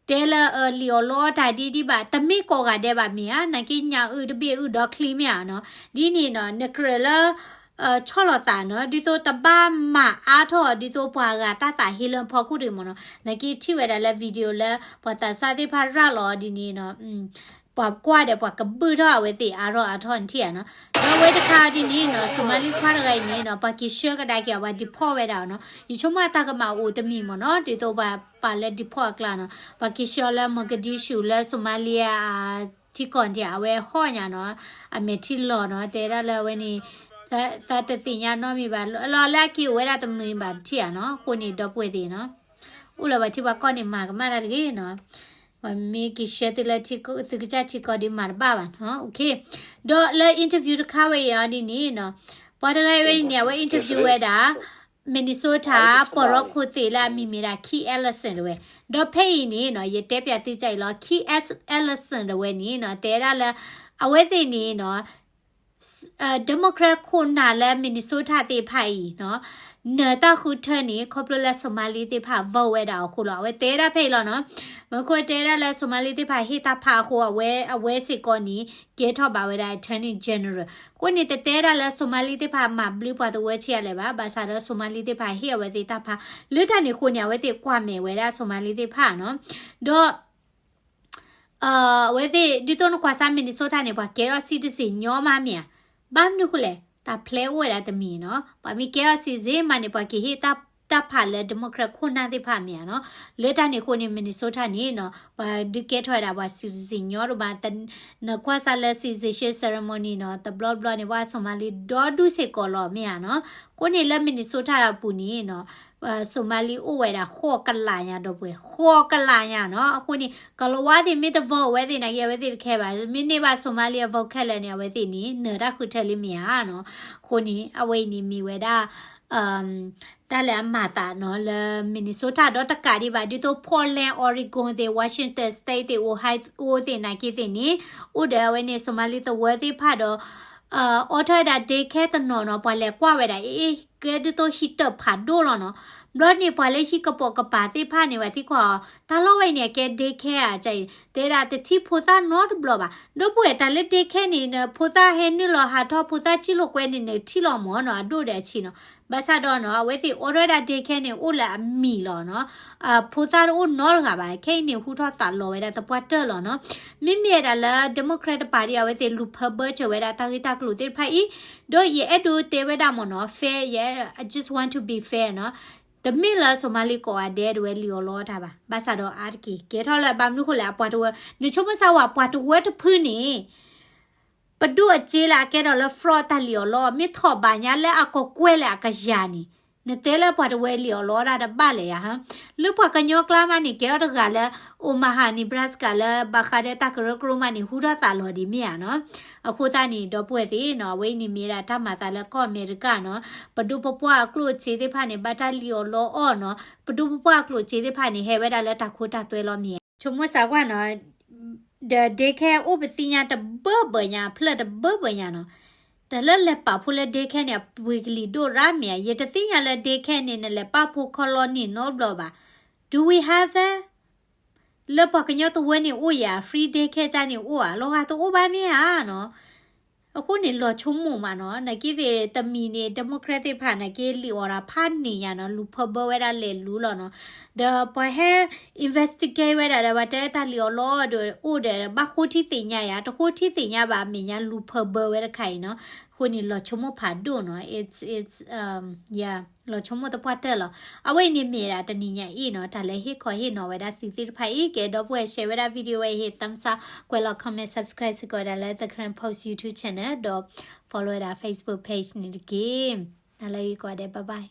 တဲလၢ လံာ်အီၣ်လီအီၣ်တၢ်ဒ်ဒ်ဘၣ် တမ့ၢ်ကိးဂၤဒဲးဘၣ်မ့ၢ်ဧါ နာ်က့ညၣ်အုၣ်တဘ့ၣ်အုၣ်ဒီချံမ့ၢ်ဧါနီၤ. ဒ်န့ၣ်နီၤ နကြၢးလၢ ဆီၣ်လီၤသးနီၤ ဒ်သိးတဘၣ်မၤအါထီၣ် ဒ်သိးပှၤဂၤတၢ်သးဟ့လၢဖီခိၣ်တဂ့ၤမ့ၢ်နီၤ. နာ်က့ထံၣ်ဝဲဒၣ်လၢ video လၢ ပှၤသးစၢ်သ့ၣ်တဖၣ်ရၤလီၤဒ်န့ၣ်နီၤ ပှၤကွၢ်ဒီးပှၤကဘုၣ်ထီၣ်အဝဲသ့ၣ်အါထီၣ်အါထီၣ်နထံၣ်ဧါနီၤ. ဒီးအဝဲတခါဒ်န့ၣ်နီၤ Somali ခွါတဂၤအံၤန့ၣ်နီၤ ပှၤက့ၤဆှၢကဒါက့ၤအီၤ ပှၤ deport ဝဲဒၣ်နီၤ. ယဆိကမိၣ်အတၢ်ကမၣ်အိၣ်တမံၤမ့ၢ်နီၤ ဒ်သိးပှၤပာ်လၢ deport အကျါနီၤ ပှၤက့ၤဆှၢလၢ Mogadishu လၢ Somalia ထံကီၢ်န့ၣ် အဝဲဟီၣ်ညါနီၤ အမဲာ်ထံလီၤနီၤ တဲဒၣ်လၢအဝဲန့ၣ် သးတသ့ၣ်ညါနီတမံၤဘၣ် လီၤလၢအက့ၤအိၣ်ဝဲဒၣ်တမံၤဘၣ်တထံၣ်ဧါနီၤ. အဃိန့ၣ် ဒီပုၢ်ဝဲၢ်သ့ၣ်နီၤ အိၣ်လၢပှၤထံပှၤကီၢ်န့ၣ် မၤကမၣ်တၢ်တဂ့ၤနီၤ ပှၤမ့ၢ်က့ၤဆှၢသုလၢသုကစၢ်ထံကီၢ်ဒီးမၤတဘၣ်ဘၣ်နီၤ okay. ဒီးလၢ interview တခါဝဲအံၤအီၤဒ်န့ၣ်နီၤ ပှၤတဂၤဝဲအံၤန့ၣ် အဝဲ interview ဝဲဒၣ် Minnesota ပီၢ်ရီခိၣ်သ့ၣ်လၢအမံၤမ့ၢ်ဒၣ် Keith Ellison တဝဲ ဒီးဖဲအံၤန့ၣ်နီၤ ယတဲပျးသုကၠၢ်အံၤလီၤ Keith Ellison တဝဲန့ၣ်နီၤ တဲဒၣ်လၢ အဝဲသ့ၣ်န့ၣ်နီၤ Democrat ခိၣ်နၢ်လၢ Minnesota သ့ၣ်တဖၣ်အံၤနီၤ နၢၤတၢ်ဃုထၢန့ၣ် ခီဖျိလၢ Somali သ့ၣ်တဖၣ် vote ဝဲဒၣ်အဃိလီၤ. အဝဲတဲဒၣ်ဖဲအံၤလီၤနီၤ မ့ၢ်ခိၣ်တဲဒၣ်လၢ Somali သ့ၣ်တဖၣ်ဟ့ၣ်တၢ်ဖးအဃိ အဝဲ အဝဲစ့ၢ်ကီးန့ၣ် ကဲထီၣ်ဘၣ်ဝဲဒၣ် Attorney General အဃိန့ၣ် တတဲဒၣ်လၢ Somali သ့ၣ်တဖၣ်မၤဘျုးပှၤသဝီဆံးအါလဲၣ်ဘၣ် ဘၣ်ဆၣ်ဒီး Somali သ့ၣ်တဖၣ်ဟ့ၣ်အဝဲသ့ၣ်တၢ်ဖး လၢတၢ်န့ၣ်အဃိန့ၣ် အဝဲသ့ၣ်ကွၢ်မဲာ်ဝဲဒၣ် Somali သ့ၣ်တဖၣ်နီၤ ဒီး အဝဲသ့ၣ် ဒ်သိးနကွၢ်စၢ် Minnesota န့ၣ် ပှၤကဲထီၣ် citizen ညီမးမ့ၢ်ဧါ. ဘၣ်မနုၤဃိလဲၣ် တၢ်ဖျဲးအိၣ်ဝဲဒၣ်တမံၤနီၤ ပှၤမ့ၢ်ကဲထီၣ် citizen မးန့ၣ် ပှၤက့ၤဟ့ၣ်တၢ်ဖးလၢ Democrat ခိၣ်နၢ်သ့ၣ်တဖၣ်မ့ၢ်ဧါနီၤ. လၢတၢ်န့ၣ်အဃိန့ၣ် Minnesota န့ၣ်နီၤ ပှၤဒုးကဲထီၣ်ဝဲဒၣ်ပှၤ citizen ညီဒိၣ်မး နကွၢ်စၢ်လၢ citizenship ceremony နီၤ တဘျီဘျီန့ၣ် ပှၤ Somali ဒီဒူၣ်စ့ၢ်ကီးလီၤမ့ၢ်ဧါနီၤ. အဃိန့ၣ်လၢ Minnesota အပူၤန့ၣ်နီၤ Somali အိၣ်ဝဲဒၣ်ဃိးကလးညါဒီပုၢ်ဝဲၢ် ဃိးကလးညါနီၤ. အဃိန့ၣ် ကလၤဝါသ့ၣ်မ့ၢ်တ vote အဝဲသ့ၣ်နာ်က့ အဝဲသ့ၣ်တခဲဘၣ် မ့ၢ်န့ၢ်ဘၣ် Somali အ vote ခဲလၢာ်န့ၣ် အဝဲသ့ၣ်န့ၣ် နၢၤတၢ်ဃုထၢလံမ့ၢ်ဧါနီၤ. အဃိန့ၣ် အဝဲအံၤန့ၣ်မ့ၢ်ဝဲဒၣ် တၢ်လၢအမၤသးနီၤလၢ Minnesota ဒီးတကးဒံးဘၣ် ဒ်သိး Portland Oregon သ့ၣ် Washington State သ့ၣ် Ohio သ့ၣ်နာ်က့သ့ၣ်န့ၣ် အိၣ်ဒီးအဝဲန့ၣ် Somali သဝီသ့ၣ်တဖၣ်ဒီး အိးထီၣ်ဝဲဒၣ် daycare တနီၤနီၤ ပှၤလဲၤကွၢ်ဝဲဒၣ် အ့ၣ် ကဲဒ်သိးဟံၣ်တၢၣ်ဖးဒိၣ်လီၤနီၤ. ဘျီန့ၣ်ပှၤလၢဟံၣ်ကပိာ်ကပၤသ့ၣ်တဖၣ်န့ၣ် ဝဲသံကွၢ်အီၤ တၢ်လီၢ်ဝဲအံၤန့ၣ် အကဲ daycare ဧါ ကဲအံၤ တဲဒၣ်တထံၣ်ဖိသၣ်နီတဘျီဘၣ်. ဒီပုၢ်ဝဲၢ်တၢ်လၢ daycare န့ၣ် ဖိသၣ်ဟဲနုာ်လီၤဟးထီၣ် ဖိသၣ်စံၣ်လိာ်ကွဲန့ၣ်န့ၣ် ထံၣ်လီၤမၢ်နီၤ အဒိၣ်ဒီးအဆံးနီၤ. ဘၣ်ဆၣ်ဒီးနီၤ အဝဲသ့ၣ်အိးထီၣ်ဝဲဒၣ် daycare န့ၣ် အိၣ်လၢအမံၤလီၤနီၤ. ဖိသၣ်တအိၣ်နီတဂၤဘၣ်. ခဲအံၤန့ၣ် ဟူထီၣ်သးလီၤဝဲဒၣ်သပှၢ်တၢၢ်လီၤနီၤ. မ့မ့ၢ်ဝဲဒၣ်လၢ Democrat တပၤဒ်အဝဲသ့ၣ်လူၤဖၢဘၢစၢၤဝဲဒၣ်တၢ်ဂ့ၢ်တၢ်ကျိၤသ့ၣ်တဖၣ်အံၤ, ဒီးယအဲၣ်ဒိးတဲဝဲဒၣ်မၢ်နီၤ fair, yeah, I just want to be fair နီၤ. တမ့ၢ်လၢ Somali ကိးဂၤဒဲးတဝဲလံၣ်အီၣ်လီအီၣ်တၢ်ဘၣ်. ဘၣ်ဆၣ်ဒီးအါတက့ၢ် ကဲထီၣ်လၢဘၣ်မနုၤဃိလဲၣ် အပှၤတဝၢ နဆိကမိၣ်စၢ်ဝဲ ပှၤတဝၢတဖုန့ၣ် ပဒိၣ်အစ့လၢအကဲထီၣ်လၢ fraud တၢ်လံၣ်အီၣ်လီအီၣ် မ့ၢ်ထီၣ်ဘၣ်ညါလၢအကကွဲၢ်လၢအကယၤန့ၣ်, နတဲလၢပှၤတဝၢလံၣ်အီၣ်လီအီၣ်တၢ်တဘၣ်လဲၣ်ယါဟါ. လၢပှၤကညီကျါမးန့ၣ် ကဲထီၣ်တဂၤလၢ Omaha Nebraska လၢဘၣ်ဃးဒီးတၢ်ကရၢကရိမးန့ၣ် ဟူထီၣ်သးလီၤဒံးမ့ၢ်ဧါနီၤ. အဃိသတးန့ၣ် ဒီပုၢ်ဝဲၢ်သ့ၣ်နီၤ အဝဲအံၤန့ၣ်မ့ၢ်ဒၣ်တၢ်မၤသးလၢကီၢ်အမဲရကၤနီၤ. ပဒိၣ်ပပှၢ်အကျိၣ်အစ့သ့ၣ်တဖၣ်န့ၣ် ဘၣ်တၢ်လံၣ်အီၣ်လီအီၣ်နီၤ. ပဒိၣ်ပပှၢ်အကျိၣ်အစ့သ့ၣ်တဖၣ်န့ၣ် ဟဲဝဲဒၣ်လၢတၢ်ခိတၢ်သွဲလီၤမ့ၢ်ဧါ. ဆိကမိၣ်စၢ်ကွၢ်နီၤ ဒီး daycare အိၣ်ပသ့ၣ်ညါတဘၢဘၢညါ အဖျၢၣ်တဘၢဘၢညါနီၤ. တၢ်လၢလဲၤပာ်ဖိလၢ daycare န့ၣ် အပှ့ၤကလံၤဒိၣ်ရၣ်မ့ၢ်ဧါ. ယတသ့ၣ်ညါလၢ daycare န့ၣ် နလဲၤပာ်ဖိခီလီၤန့ၢ်နီတဘျီဘၣ်. Do we have that? လၢပှၤကညီတဝၢန့ၣ်အိၣ်ယါ free daycare ကၢ်န့ၣ်အိၣ်ဧါ, လီၤဂာ်တအိၣ်ဘၣ်မ့ၢ်ဧါနီၤ. အဃိန့ၣ် လီၤဆိကမိၣ်မးနီၤ, နာ်က့သ့ၣ်တမံၤန့ၣ် Democrat သ့ၣ်တဖၣ် နာ်က့လံၣ်အီၣ်တၢ်ဖးန့ၢ်ညါနီၤ, လူၤဖၢဘၢဝဲဒၣ်လဲၤလူၤလီၤနီၤ. ဒီးပှၤဟဲ investigate ဝဲဒၣ်ဒီး ပှၤတဲတၢ်လံၣ်အီၣ်လီအီၣ်ဒီး အိၣ်ဒီး ဘၣ်ဃိထံသ့ၣ်ညါယါ, တဃိထံသ့ၣ်ညါဘၣ် အမဲာ်ညါလူၤဖၢဘၢဝဲတခါအံၤနီၤ. အဃိန့ၣ် လီၤဆိကမိၣ်ဖးဒိၣ်နီၤ, it's, it's, um, yeah. လီၤဆိကမိၣ်သပှၢ်တၢၢ်လီၤ. အဝဲအံၤန့ၣ်မ့ၢ်ဒၣ်တနံၤညါအံၤနီၤ, တၢ်လၢဟ့ၣ်ခီဟ့ၣ်နီၤဝဲဒၣ်သုသ့ၣ်တဖၣ်အံၤ, ကဲဒီပုၢ်ဝဲၢ် share ဝဲဒၣ် video ဝဲအံၤ hit thumbs up, ကွဲးလီၤ comment, subscribe စ့ၢ်ကီးဝဲဒၣ်လၢ The Karen Post YouTube channel ဒီး follow ဝဲဒၣ် Facebook page န့ၣ်တက့ၢ်. တၢ်လၢအံၤကိးဂၤဒဲး bye bye.